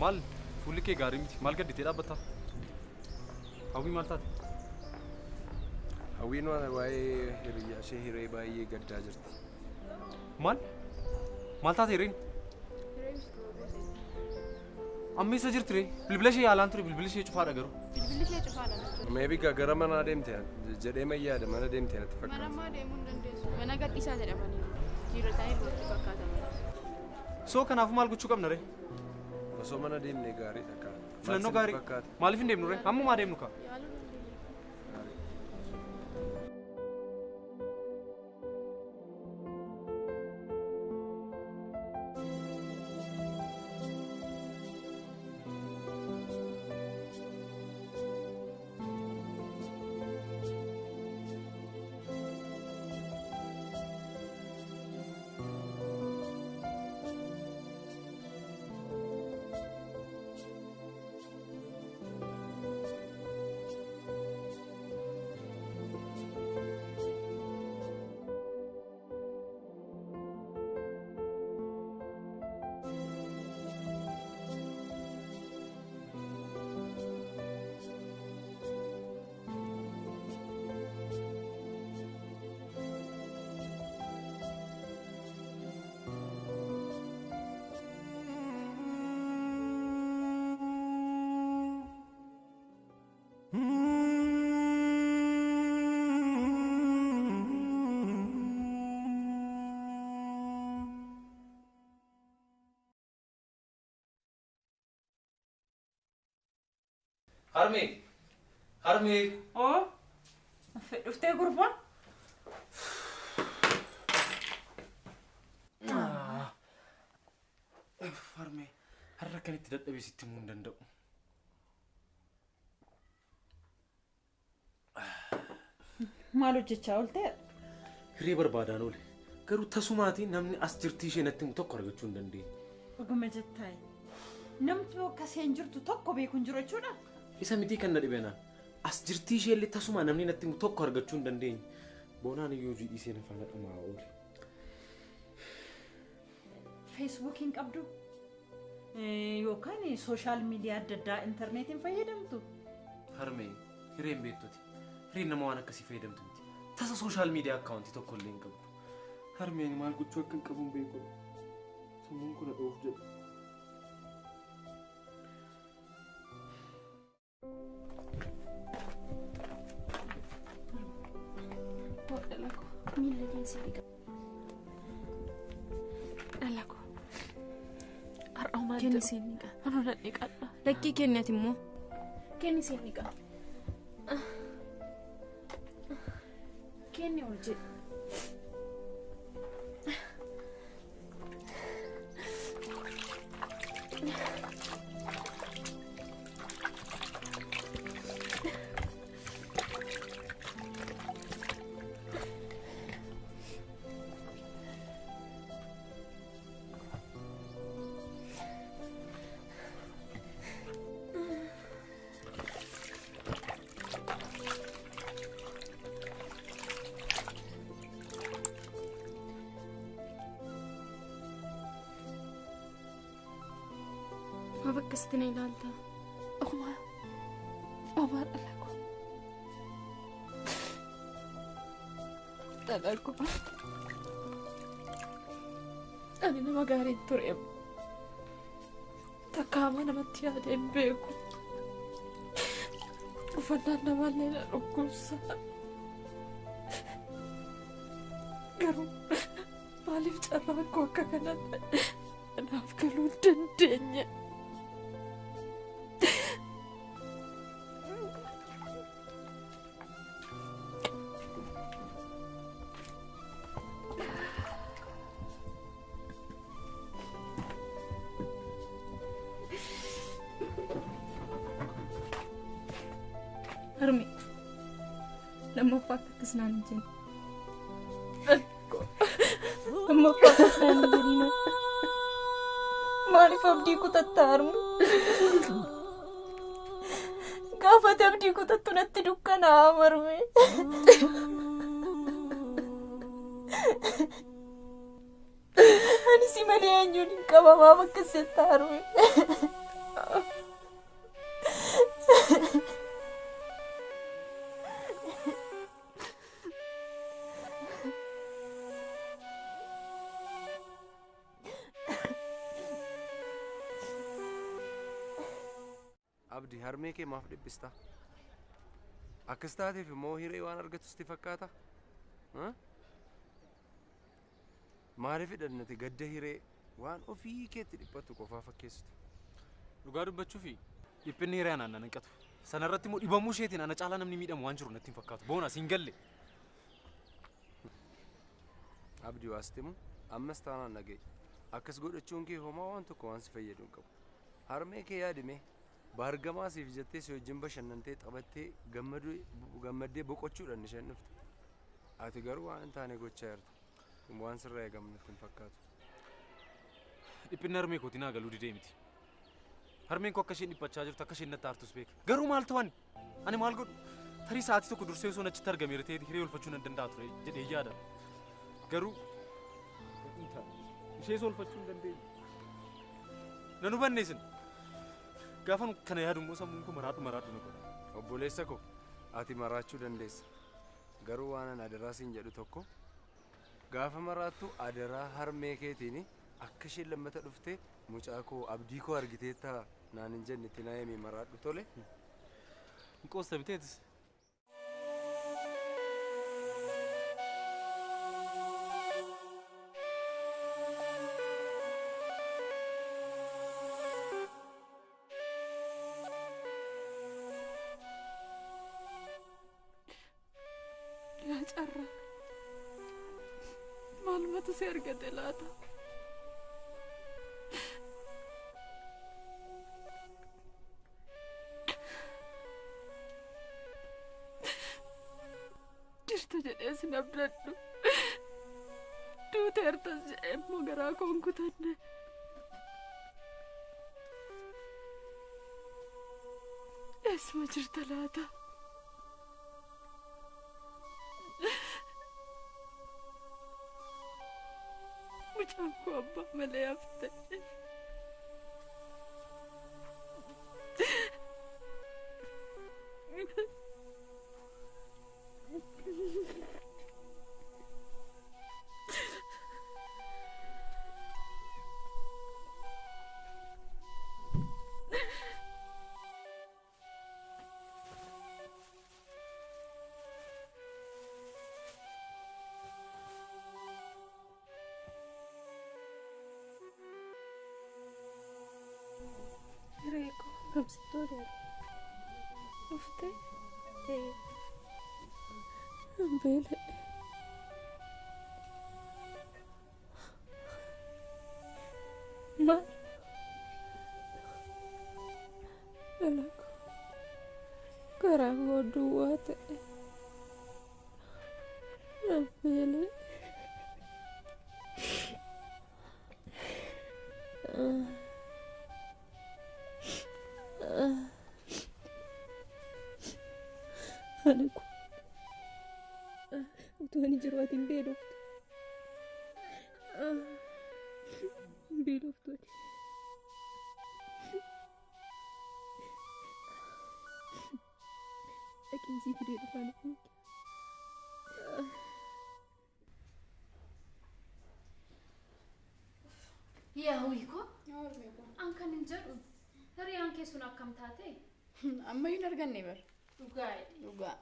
Maal fuulli kee gaarii miti? Maal gadditee dhaabbatta? Hawwii maal taate? Hawwiin waan waa'ee hiriyyaa ishee hiree baay'ee gaddaa jirti. Maal? Maal taate hireen? Amma eessa jirti ree? Bilbila ishee yaalaan ture bilbilli ishee cufaadha garuu. Bilbilli ishee cufaadha. Maybe gara manaa deemte jedhee mayyaada mana deemte natti Mana fakkaata. ammaa deemuu hin dandeessu. Mana gadhiisaa jedhamaniiru. Jijjiirratanii irratti fakkaata mana. Soo kanaafuu maal gochuu qabna ree? Osoo mana deemnee gaariidha kaa. Maal Filannoo sitti gaarii. fakkaata? Maaliif hin deemnu ree? Ammumaa deemnu kaa. Yaaluu dandeenya. Harmee! Harmee! Oo! Dhuftee gurbaa? Harmee, har'a akkanitti dadhabee sitti himuu hin danda'u. Maal hojjechaa oolte? Hiree barbaadaan oole. Garuu tasumaatii namni as jirtii ishee natti himu tokko argachuu hin dandeenye. Dhuguma jettaayi. Namtu akka isheen jirtu tokko beeku hin jiru jechuudha? Isa mitii kan na dhibe naan. As jirtii ishee illee tasuma namni natti himu tokko argachuu hin dandeenye. Boonaan iyyuu hojii dhiisee na faana dhumaa oole. Feesbuukiin qabdu? Yookaan sooshaal miidiyaa adda addaa intarneetiin fayyadamtu? Harmee, hireen beektuti. Hireen nama waan akkasii fayyadamtu miti. Tasa sooshaal miidiyaa akkaawuntii tokko illee hin qabdu. Harmeen maal gochuu akka hin qabu hin beeku. Sammuun kun dhoof jedha. Dhala koo miila keessa dhiqa. Dhala koo. Maal Kenni siin dhiqa. Anuu nan dhiqadha. Lakkii kenni ati immoo. Kenni siin dhiqa. Kenni ol jedhi. Maaf akkasitti na ilaalta? Homaa homaa dhala koo. Dhala koo. Ani nama gaarii ture. Takka hamaa namatti yaadee hin beeku. Uffannaan namaallee na dhukkubsa. Garuu maaliif carraan koo akka kanaan naaf galuu hin dandeenye? Harmi lammaffaa akka akkas naan hin jenne. Lammaffaa akkas naan hin jedhina. Maaliif abdii kutatta harmi? Gaafa ati abdii kutattu natti dukkanaa'a harme. Ani si malee eenyuun hin qaba maaf akkas jetta harme? Abdi harmee kee maaf dhiphista? Akkas taateef immoo hiree waan argatu sitti fakkaata? Maaliif hidhannate gadda hiree waan ofii keetti dhiphattu qofaa fakkeessitu? Dhugaa dubbachuufi dhiphinni hiree anaan nan hanqatu. Sanarratti immoo dhibamuu isheetiin ana caalaa namni miidhamu waan jiru natti hin fakkaatu. Boona siin galle. Abdi waasitti ammas taanaan dhaga'i. Akkas godhachuun kee homaa waan tokko waan si fayyadu hin qabu. Harmee kee yaadime baargamaa siif jettee si wajjin bashannantee taphattee gammaddee boqochuudhaan isheen dhufte. Ati garuu waan hin taane gochaa jirta. Kun waan sirraa eegamu natti hin fakkaatu. Dhiphinni harmee kootii naa galuu didee miti. Harmeen koo akka isheen dhiphachaa jirtu akka isheen natti aartus beeka. Garuu maal ta'u ani? Ani maal godhu? Tarii sa'aatii tokko dursee osoo achitti argameera ta'ee hiree olfachuu nan danda'a ture jedhee yaada. Garuu ishee olfachuu hin dandeenye. Nan hubanne isin. Gaafan kana yaadu immoo sammuun koo maraadhu maraadhu na godha. Obboleessa koo ati maraachuu dandeessa. Garuu waan ani adaraa siin jedhu tokko gaafa maraattu adaraa harmee keetiin akka isheen lammata dhuftee mucaa koo abdii koo argiteetta naan hin jenne itti naa himi maraadhu tole. Hin qoosta miteetis. Yaa carraa maalumatu si argate laata? Jirta jedhee sin abdadhu. Duuteertas jedhee immoo garaa koo hin kutanne. Eessuma jirta laata? Mucaan koo abbaa malee hafte. Akkam sitti tole? Uffite? Beela'e. Maal? Dhala koo garaan koo duwwaa ta'e. Beela'e. Haadha koo utuu ani jiru ati hin beeloftu. Hin beeloftu ati. Dhaqeen sii fidee dhufaa lubbuu kee. Yaa wiikoo, an kan hin jedhu hiriyaan kee sun akkam taate? Ammayyuu hin arganne bar. Dhugaa. Dhugaa.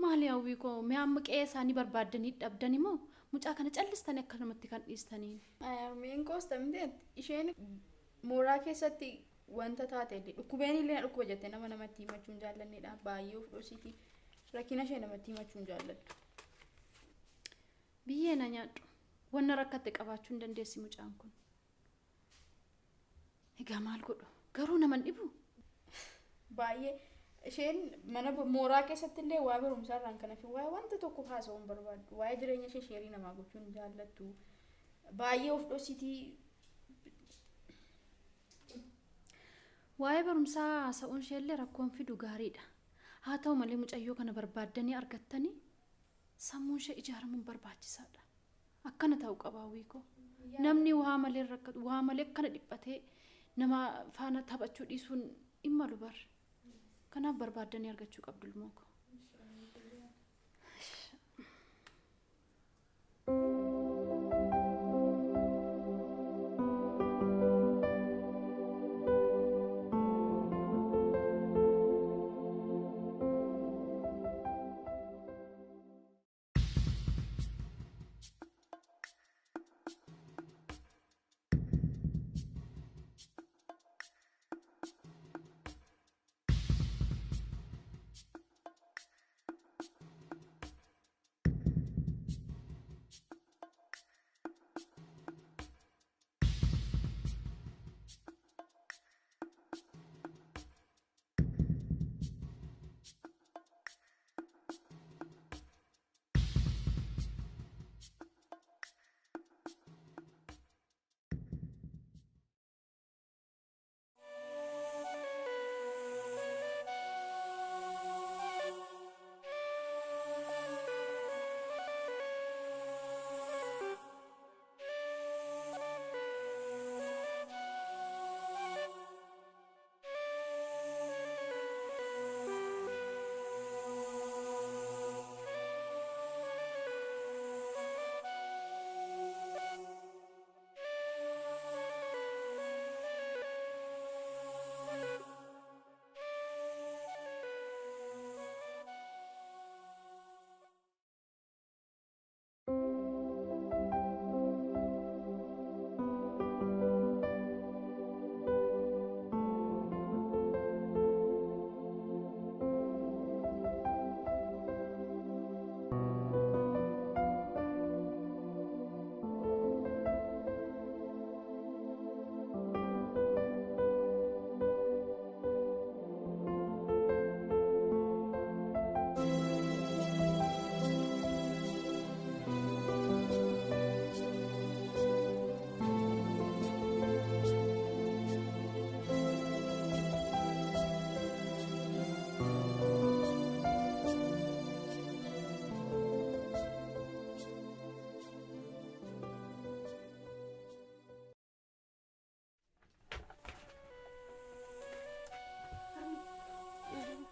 Maali yaa wiikoo, mee amma qe'ee isaanii barbaaddanii dhabdani moo mucaa kana callistanii akka namatti kan dhiistaniin? Harmeen koosta miti isheen mooraa keessatti wanta taate illee dhukkubeen illee na dhukkuba jettee nama namatti himachuu hin jaallannedha. Baay'ee of dhosiiti. Rakkina ishee namatti himachuu hin jaallattu. Biyyee na nyaadhu. Wanna rakkatte qabaachuu hin dandeessi mucaan kun. Egaa maal godhu? Garuu nama hin dhibu? Baay'ee isheen mana mooraa keessatti illee waa'ee barumsaa irraan kan hafe waa'ee wanta tokko haasa'uu hin barbaaddu. Waa'ee jireenya ishee sheerii namaa gochuu hin jaallattu. Baay'ee of dhosiitii. Waa'ee barumsaa haasa'uun ishee illee rakkoon fidu gaariidha. Haa ta'u malee mucayyoo kana barbaaddanii argattanii sammuun ishee ijaaramuun barbaachisaadha. Akkana ta'uu qaba wiikoo. Namni waa malee rakkatu, waa malee akkana dhiphatee nama faana taphachuu dhiisuun hin malu bar. Kanaaf barbaaddanii argachuu qabdu ilmoo koo.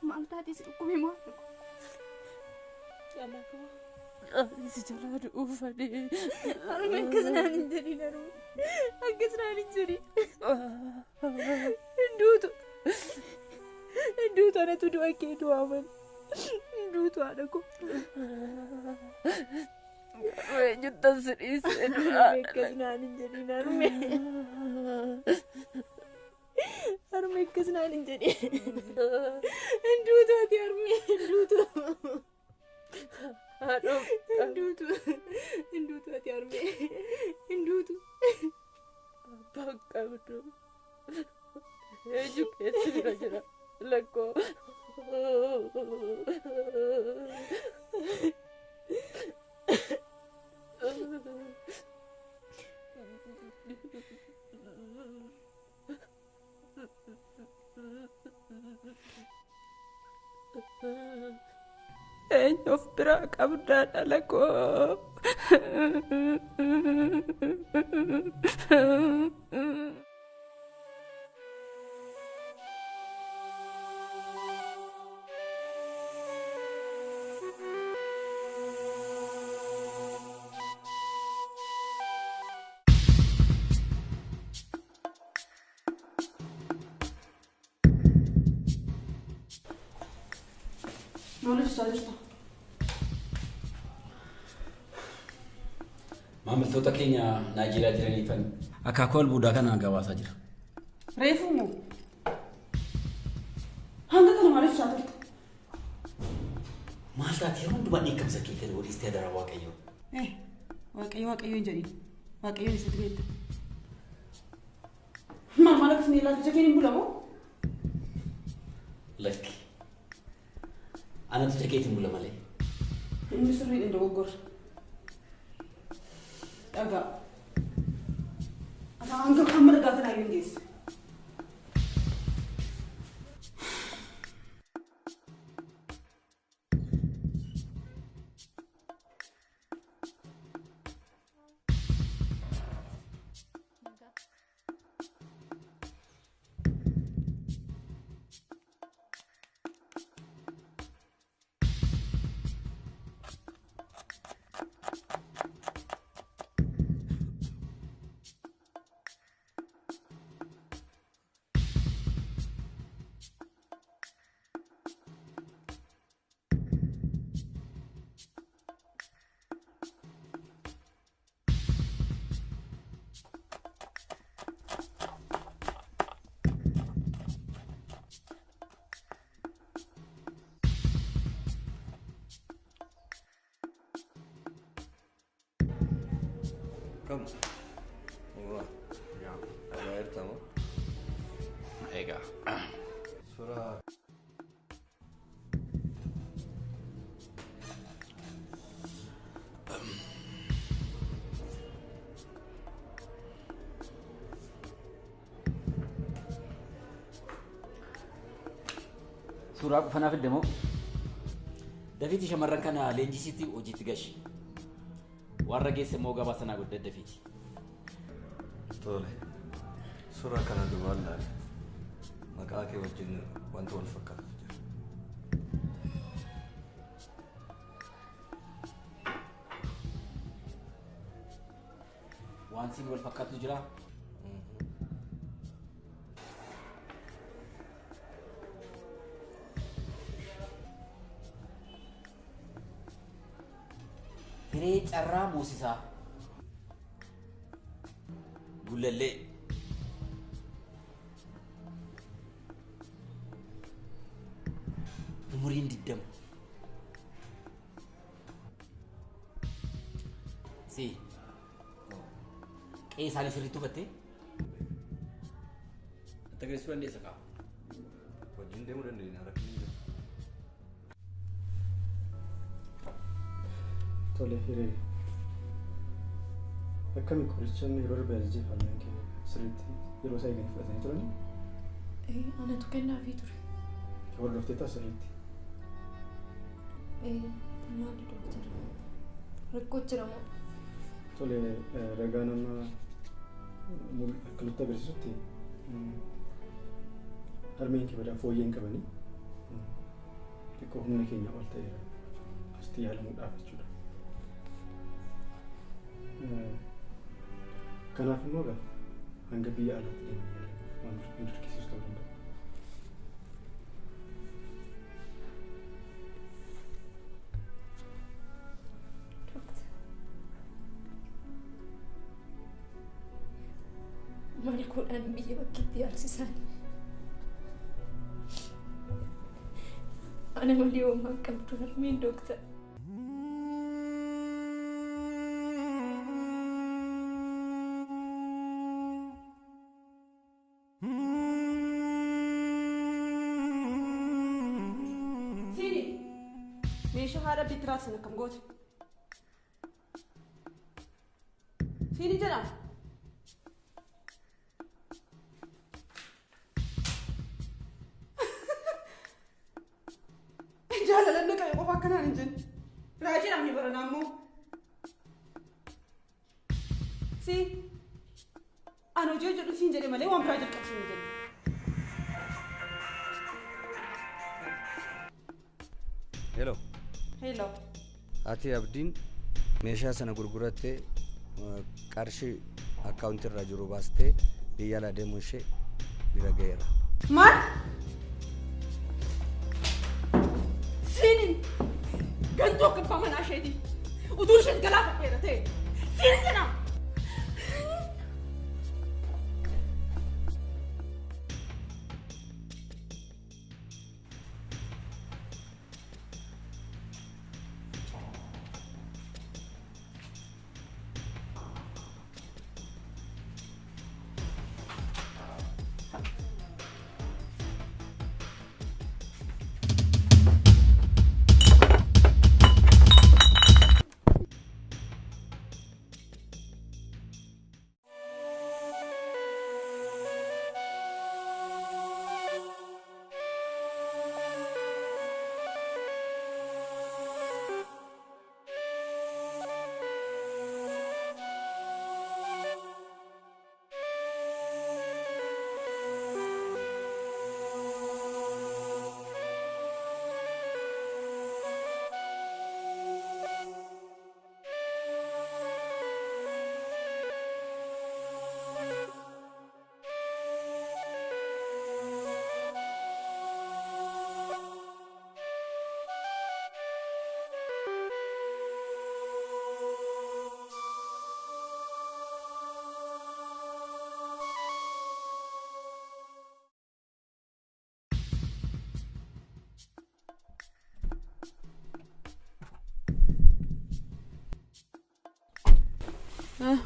Maal taatee si dhukkube maal? Dhala koo si jalaa du'uuf ani. Harmee akkas naan hin jedhin harmee. Akkas naan hin jedhin. Hin duutu. Hin duutu anatu du'a kee du'aa malee. Hin duutu haadha koo. Eenyuttan si dhiisee du'aa. Akkas naan hin jedhin harmee. Harmee. Harmee akkas naan hin jedhin. Hin duutu ati harmee hin duutu. Haadhoo hin duutu. Hin duutu ati harmee hin duutu. Abbaan qabdu. Eenyu keessa bira jira lakkoo. Eenyu of biraa qabdaa dhala koo. Maal hojjechaa jirta? Maamiltoota keenya Naayijeeriyaa jiraniifan akaakuu albuudaa kana gabaasaa jira. Reefuu moo? Hanga kana maal hojjechaa turte? Maal taate yeroo hundumaa dheekkamsa kee fedhe waliistee dara Waaqayyoo. Waaqayyo Waaqayyo hin jedhin. Waaqayyoon isatti beekta. Maal maal akkasuma ilaalcha keen hin bulamoo? Lakki. Anatu jakeetiin bula malee. Inni sirriidhaan dogoggora. Dhagaa. Ati hanga hamma dhagaa kanaa iyyuu hin geessu. Kam? Waa. Yaa. Jirta moo? Egaa. Suuraa Suuraa qofa naaf fidde moo? Dafiitii shamarran kana leenjisiitti hojiitti gashi. Warra geesse immoo gabaa sanaa godhe dafiiti. Tole. Suuraa kana duubaan ilaali. Maqaa kee wajjin wanta wal fakkaatutu jira. Waan siin wal fakkaatu jira? Hiree carraa moosisaa. Gullallee. Umuriin 20. Si. Qe'ee isaanii sirriitti hubattee? Natti agarsiisuu dandeessa kaa? Wajjin deemuu dandeenya rakkinni hin jiru. Tole hiree. Akkami qoricha inni yeroo darbe ajajee harmeen kee sirriitti yeroo isaa eeganii fudhatanii turanii? Anatu kennaafii ture. Hordofteetta sirriitti? Maali doktara? Rakkoo jira moo? Tole ragaa nama akka nutti agarsiisutti harmeen kee badaa fooyyee hin qabanii xiqqoo humna keenya ol ta'eera asitti yaalamuudhaaf jechuudha. Kanaaf immoo egaa hanga biyya alaatti deemnee yaalamuuf waan nu dirqisiisu ta'uu danda'a. Maal godhaan biyya bakkeetti yaalsisan? Ana malee homaa hin qabdu harmeen dooktar. Siini meeshaa haadha abdiitti raabsan akkam goote? Siini jedhama. Jaalalan na qabe qofa akkanaan hin jenne. Raajiidhaan ni baranaa immoo. Si ani hojii hojjedhu siin jedhe malee waan biraa jalqabsiin hin jenne. Hello. Hello. Ati Abdiin meeshaa sana gurgurattee qarshii akkaawuntii irra jiru baastee biyya alaa deemuu ishee bira ga'eera. Maal? Siinin gantuu akka abbaa manaa isheeti. Utuu isheen galaafadheera ta'e. Siinin jedhama.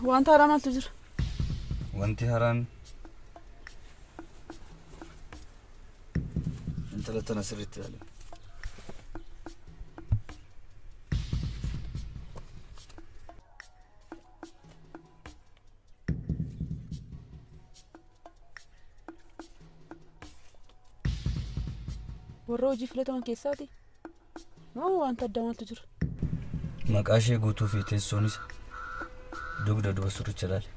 Wanta haaraa maaltu jira? Wanti haaraan intala tana sirriitti ilaali. Warra hojii filataman keessaati? Moo wanta addaa maaltu jira? Maqaa ishee guutuu fi teessoon isa dugda duuba sirriitti ilaali.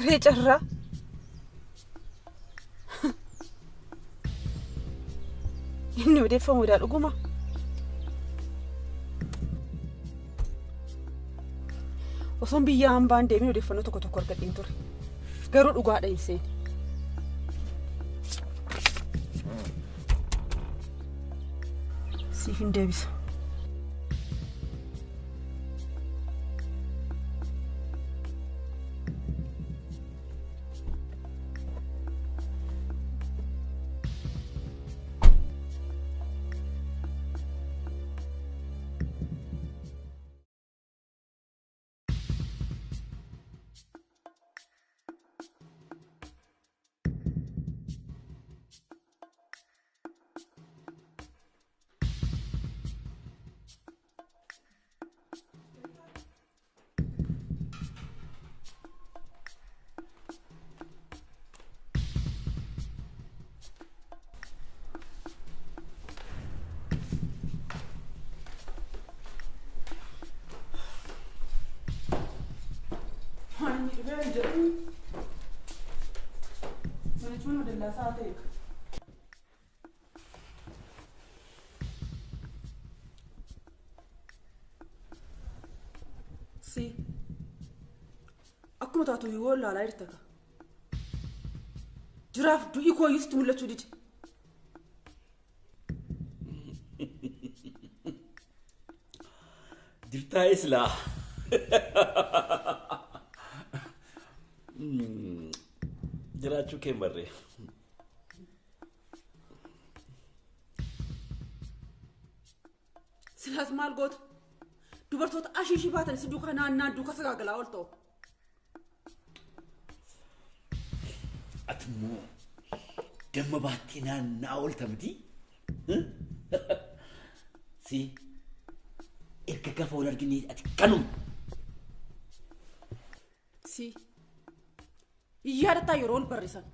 Ree carraa. Inni odeeffamuudhaa dhuguma. Osoon biyya hambaan deemee odeeffannoo tokko tokko argadheen ture. Garuu dhugaadha hin seene. Siif hin deebisa. Si. Akkuma taatu yoo ilaalaa jirta ka. Jiraaf du'i kooyyuusitti mul'achuu dide. Jirtaa islaa. Jiraachuu kee hin barree. Silaas maal gootu? Dubartoota ashiishii baatan si duukaa naannaa duukaa sagaagalaa ol ta'u. Ati immoo damma baattee naannaa oolta miti? Si erga gaafa wal argine ati kanuma. Si yaadataa yeroo ol barrisan.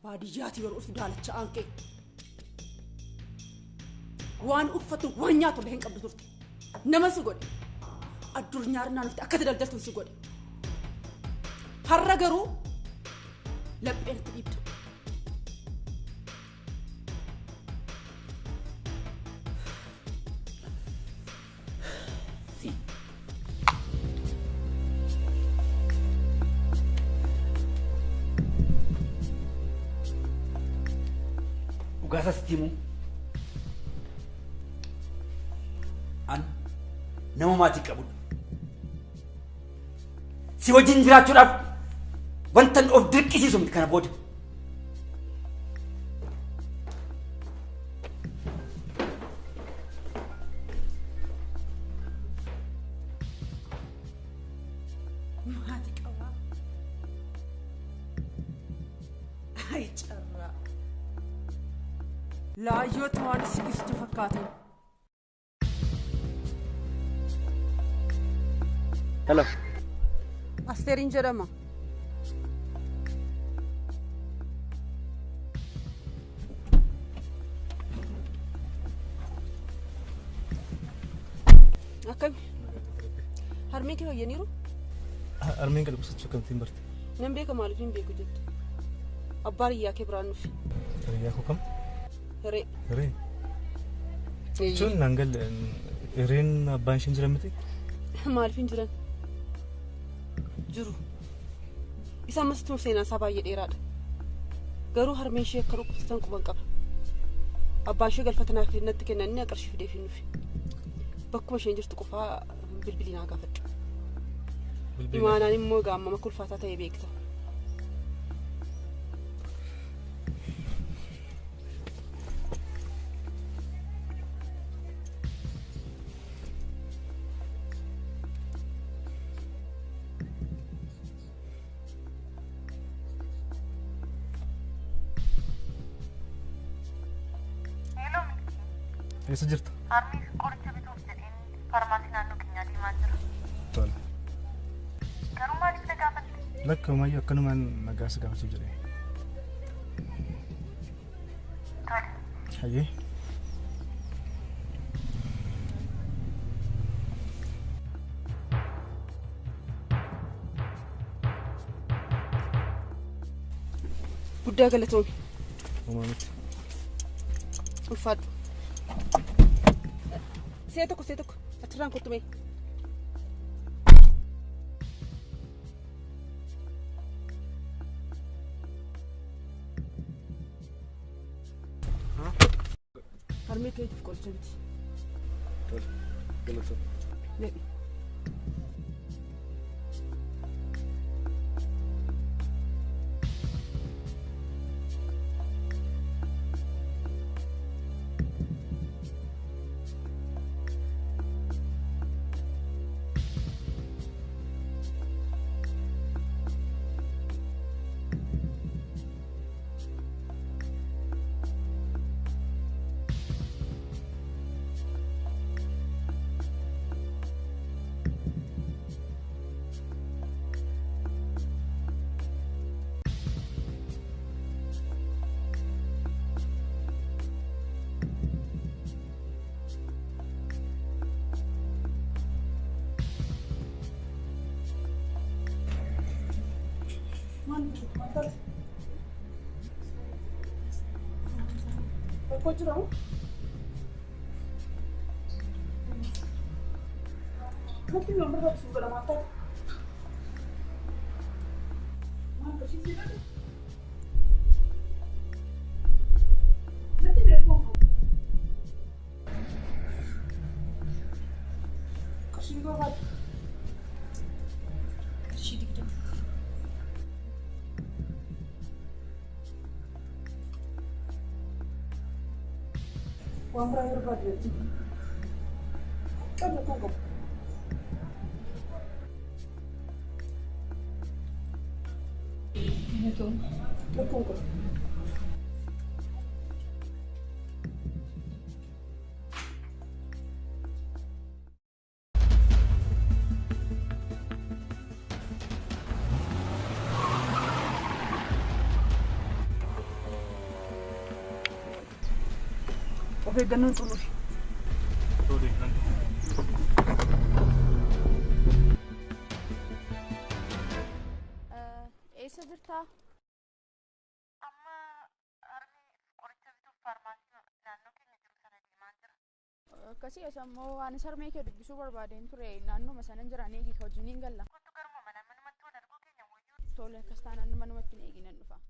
Baadiyyaati yeroo dhuftu daalacha aanqee. Waan uffatu waan nyaatu illee hin qabdu turte. Nama si godhe. Addunyaa dhufte akkati daldaltu si godhe. Har'a garuu lapheen itti dhiibda. Dhugaa sitti himu an nama maatii qabudha. Si wajjin jiraachuudhaaf wantan of dirqisiisu miti kana booda. Maatii qabaa. Ay carraa. Laayyootti waan si ibsitu fakkaatu. Hello. Asteeriin jedhama. Akkami? Harmeen kee fayyaniiru? Harmeen kee dhukkubsachuu akkamittiin barte? Nan beeka maaliif hin beeku jettu. Abbaan hiyyaa kee biraan dhufe. Hiyyaa koo kam? Hiree. Hiree? Jechuun naan galle hireen abbaan isheen jiran miti? Maaliif hin jiran? Jiru. Isa ammas tun seenaan isaa baay'ee dheeraadha. Garuu harmeen ishee akka dhukkubsatan quban qaba. Abbaan ishee galfata naaf natti kennan inni qarshii fideef hin dhufe. Bakkuma isheen jirtu qofaa bilbilii naa gaafadhu. Imaanaan immoo gaammama kulfaataa ta'e beekta. Eessa jirta? Harmee qoricha bituuf jedheen faarmaasii naannoo keenyaa deemaa jira. Tole. Garuu maaliif na gaafatte? Lakka homayyuu akkanumaan nagaa si gaafachuuf jedhee. Tole. Hayyee. Guddaa galatoomi. Homaa miti. Ulfaadhu. See tokko achirraan kottu mee. Harmee keetiif qoricha biti. Tole galatoomi. Jedhi. Rakkoo jira moo? Natti yoon barbaachisu godha maal taate? Maal qarshii si dhabe? Natti beekuu qabu. Qarshii barbaadu. Qarshii 20. Waan biraa barbaadu jetti. Qabna kun qabu. Galatooma. Rakkoon qabu. Of eeggannoon xumuri. Tole, nan Eessa jirtaa? Amma harmee qoricha bituuf faarmaasii naannoo keenya jiru sana deemaa jira. Akkasii as ammoo anis harmee kee dubbisuu barbaadeen ture naannuma sanan jiran eegi ka wajjin hin galla. Kottu garuma mana manumatti wal arguu keenya wayyuu. Tole akkas taanaan manumatti hin eeginan dhufa.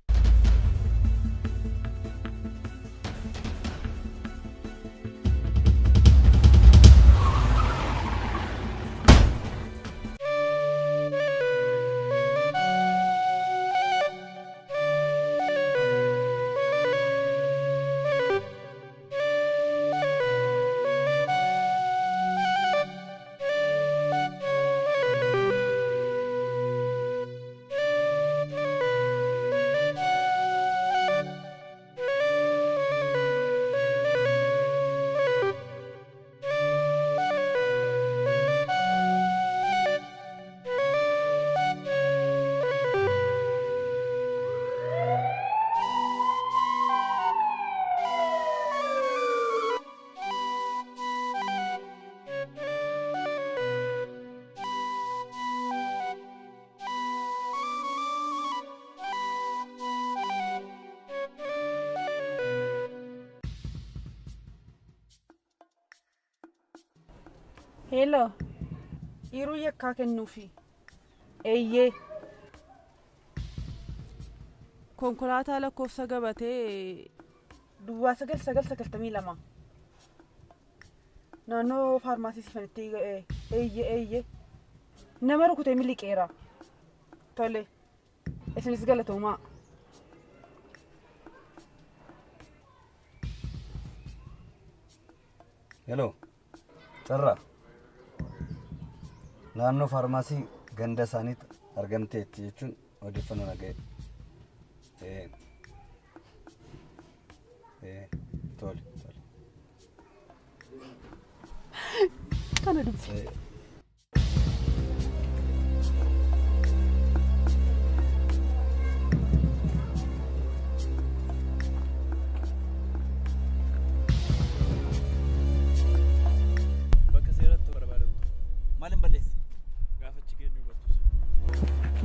Hello. Yeroo yakkaa kennuufi. Eeyyee. Konkolaataa lakkoofsa gabatee duwwaa 9992. Naannoo faarmaasii sifanitti eeyyee eeyyee. Nama rukutee miliqeera. Tole. Isinis galatoomaa. Hello. Carraa. Naannoo faarmaasii ganda isaaniitti argamteetti jechuun odeeffannoo dhaga'e. Tole tole. Kana dubbi. Bakka seeratti barbaadamtu. Maal hin balleesse? Gaafa achi geenyu hubattus.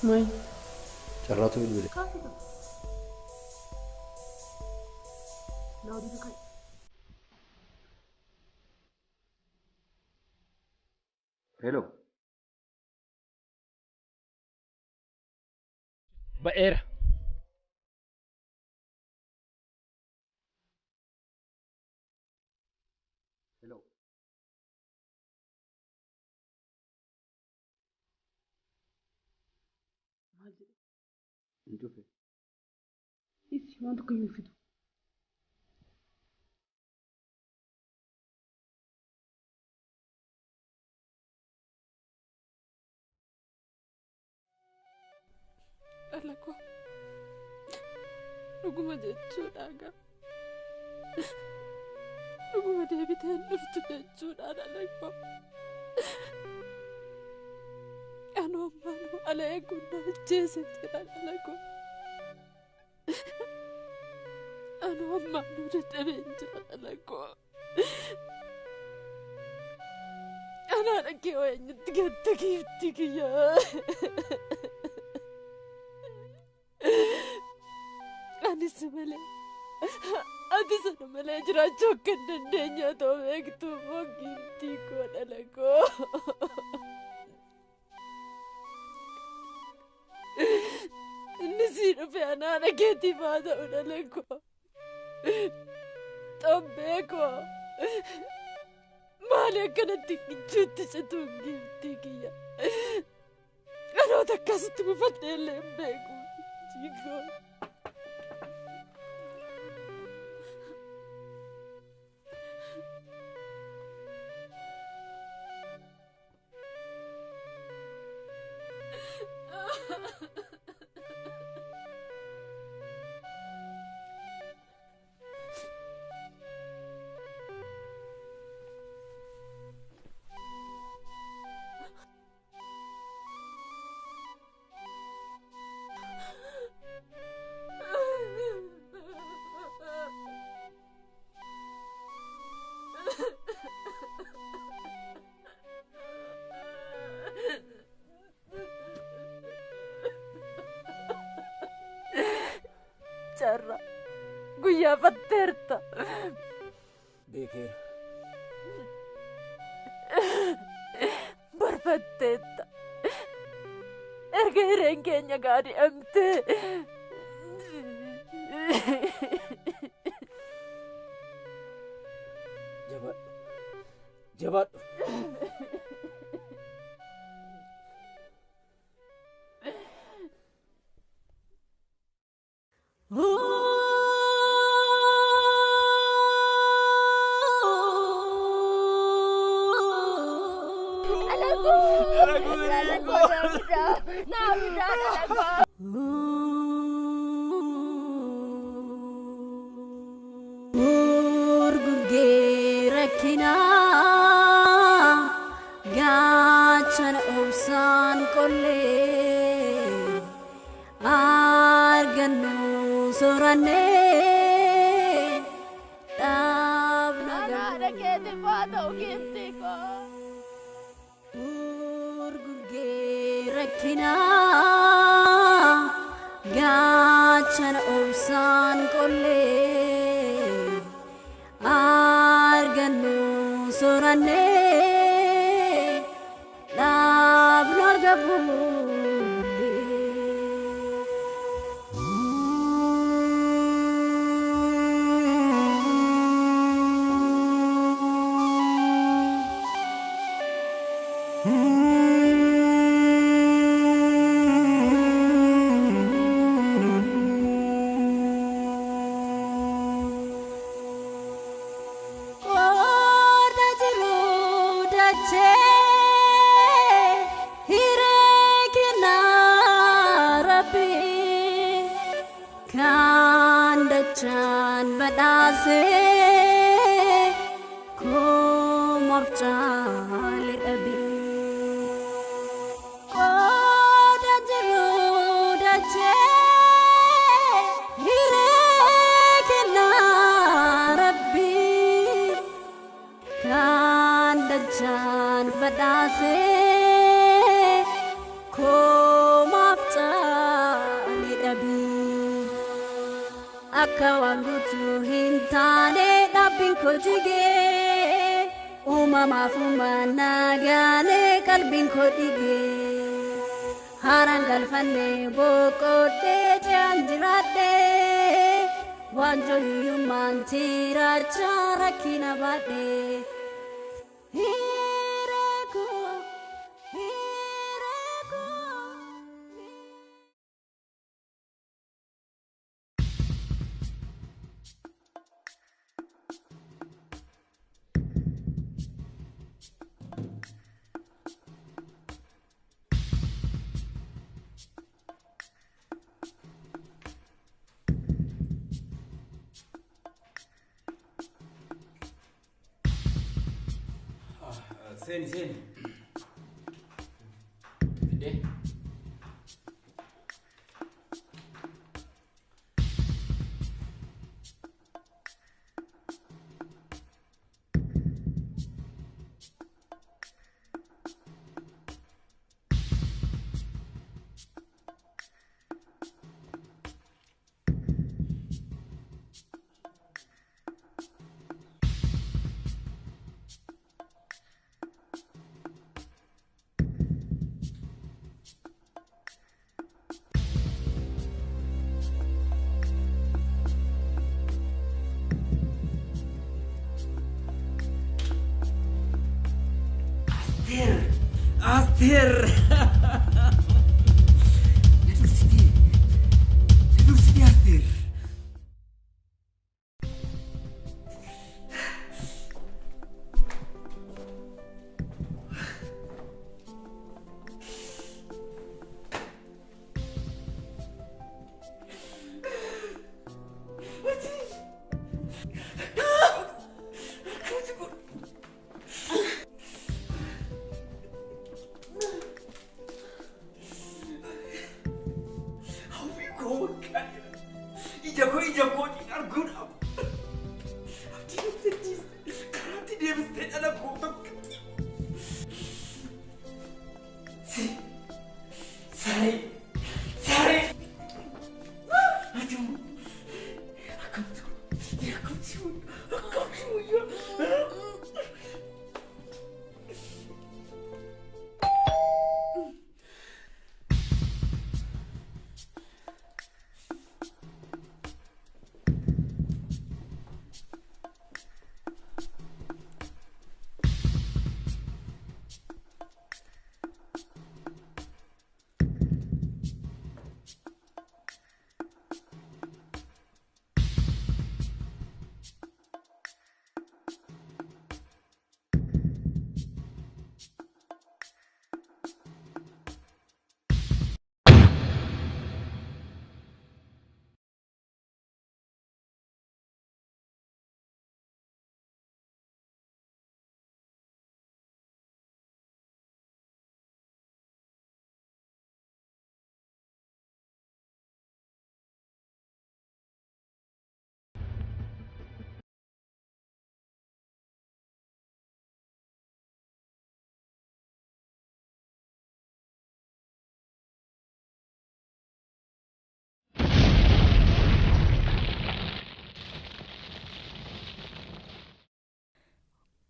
Maal? Carraatu bilbile. Hello. Ba'eera. Hello. Maal jedhe? Hin cufe. Isi waan tokko iyyuu hin fidu. Dhala koo dhuguma jechuudha gaa. Dhuguma deebitee hin dhuftu jechuudha dhala koo. Anoo ammaanuu ala eeguun na ajjeese jira dhala koo. Anoo ammaanuu dadhabeen jira dhala koo. Anaa dhaqee eenyutti gatta giifti kiyyaa. Anis malee ati sana malee jiraachuu akka hin dandeenye otoo beektuu immoo giiftii koo dhala koo. Inni sii dhufe anaa dhageetiif haa ta'u dhala koo. Xobbee koo maali akkanatti gichuutti cituun giiftii kiyya. Dhaloota akkasitti bufadhee illee hin beeku. Jiikoo. Carra guyyaa fatteerta. Beekeera. Barfatteetta. Erga hireen keenya gaadi'amtee. Jabaadhu. Jabaadhu. Gurguggee rakkinaa gaachana obsaan qollee argannu soorannee dhaabna Haadha keetiif haa ta'u giiftii koo. Gurguggee rakkinaa gaachana obsaan qollee argannu soorannee dhaabnu arga buullee. Qoda jiru dachee hiree kennaa Rabbi kan dachaan badhaasee kumaaf caale dhabe. Qoda jiru dachee hiree kennaa Rabbi kan dachaan badhaasee kumaaf Akka waan guutuu hin taane dhaabbiin koo jigee uumamaaf uumaan nagaalee qalbiin koo dhigee haaraan galfannee boqodhee ce'aan jiraadhee waanjoo hiyyummaan tiraachaa rakkina baadhee. Hiree koo hiree koo. Seeni seeni. Fidee. Asteer! Asteer! Na dursitee! Na dursitee Asteer! Ija koo ija kootiin arguudhaaf abdii naftachiiste karaatti deebistee dhala koo tokkotti. Si saree saree ati immoo akkamti akkamti akkamti wayyaa.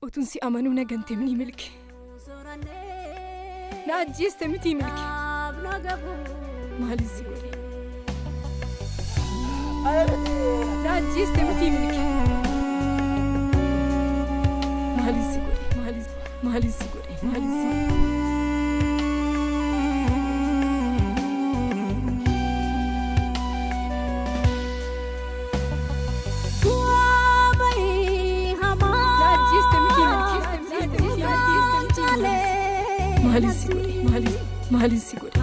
Utuun si amanuu na ganteemni milki. Na ajjeeste miti milki. Maalin si godhe? Na ajjeeste miti milki. Maalin si godhe? Maalin si godhe? Maalin si godhe? Maalin si godhe? Maalin si godhe?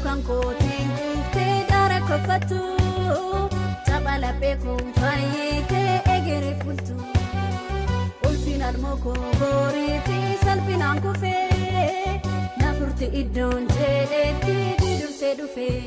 Kan kootiin kuftee gara kofatu. Koo borii fi salphinaan kufee na furti iddoon jedhetti dursee dhufee.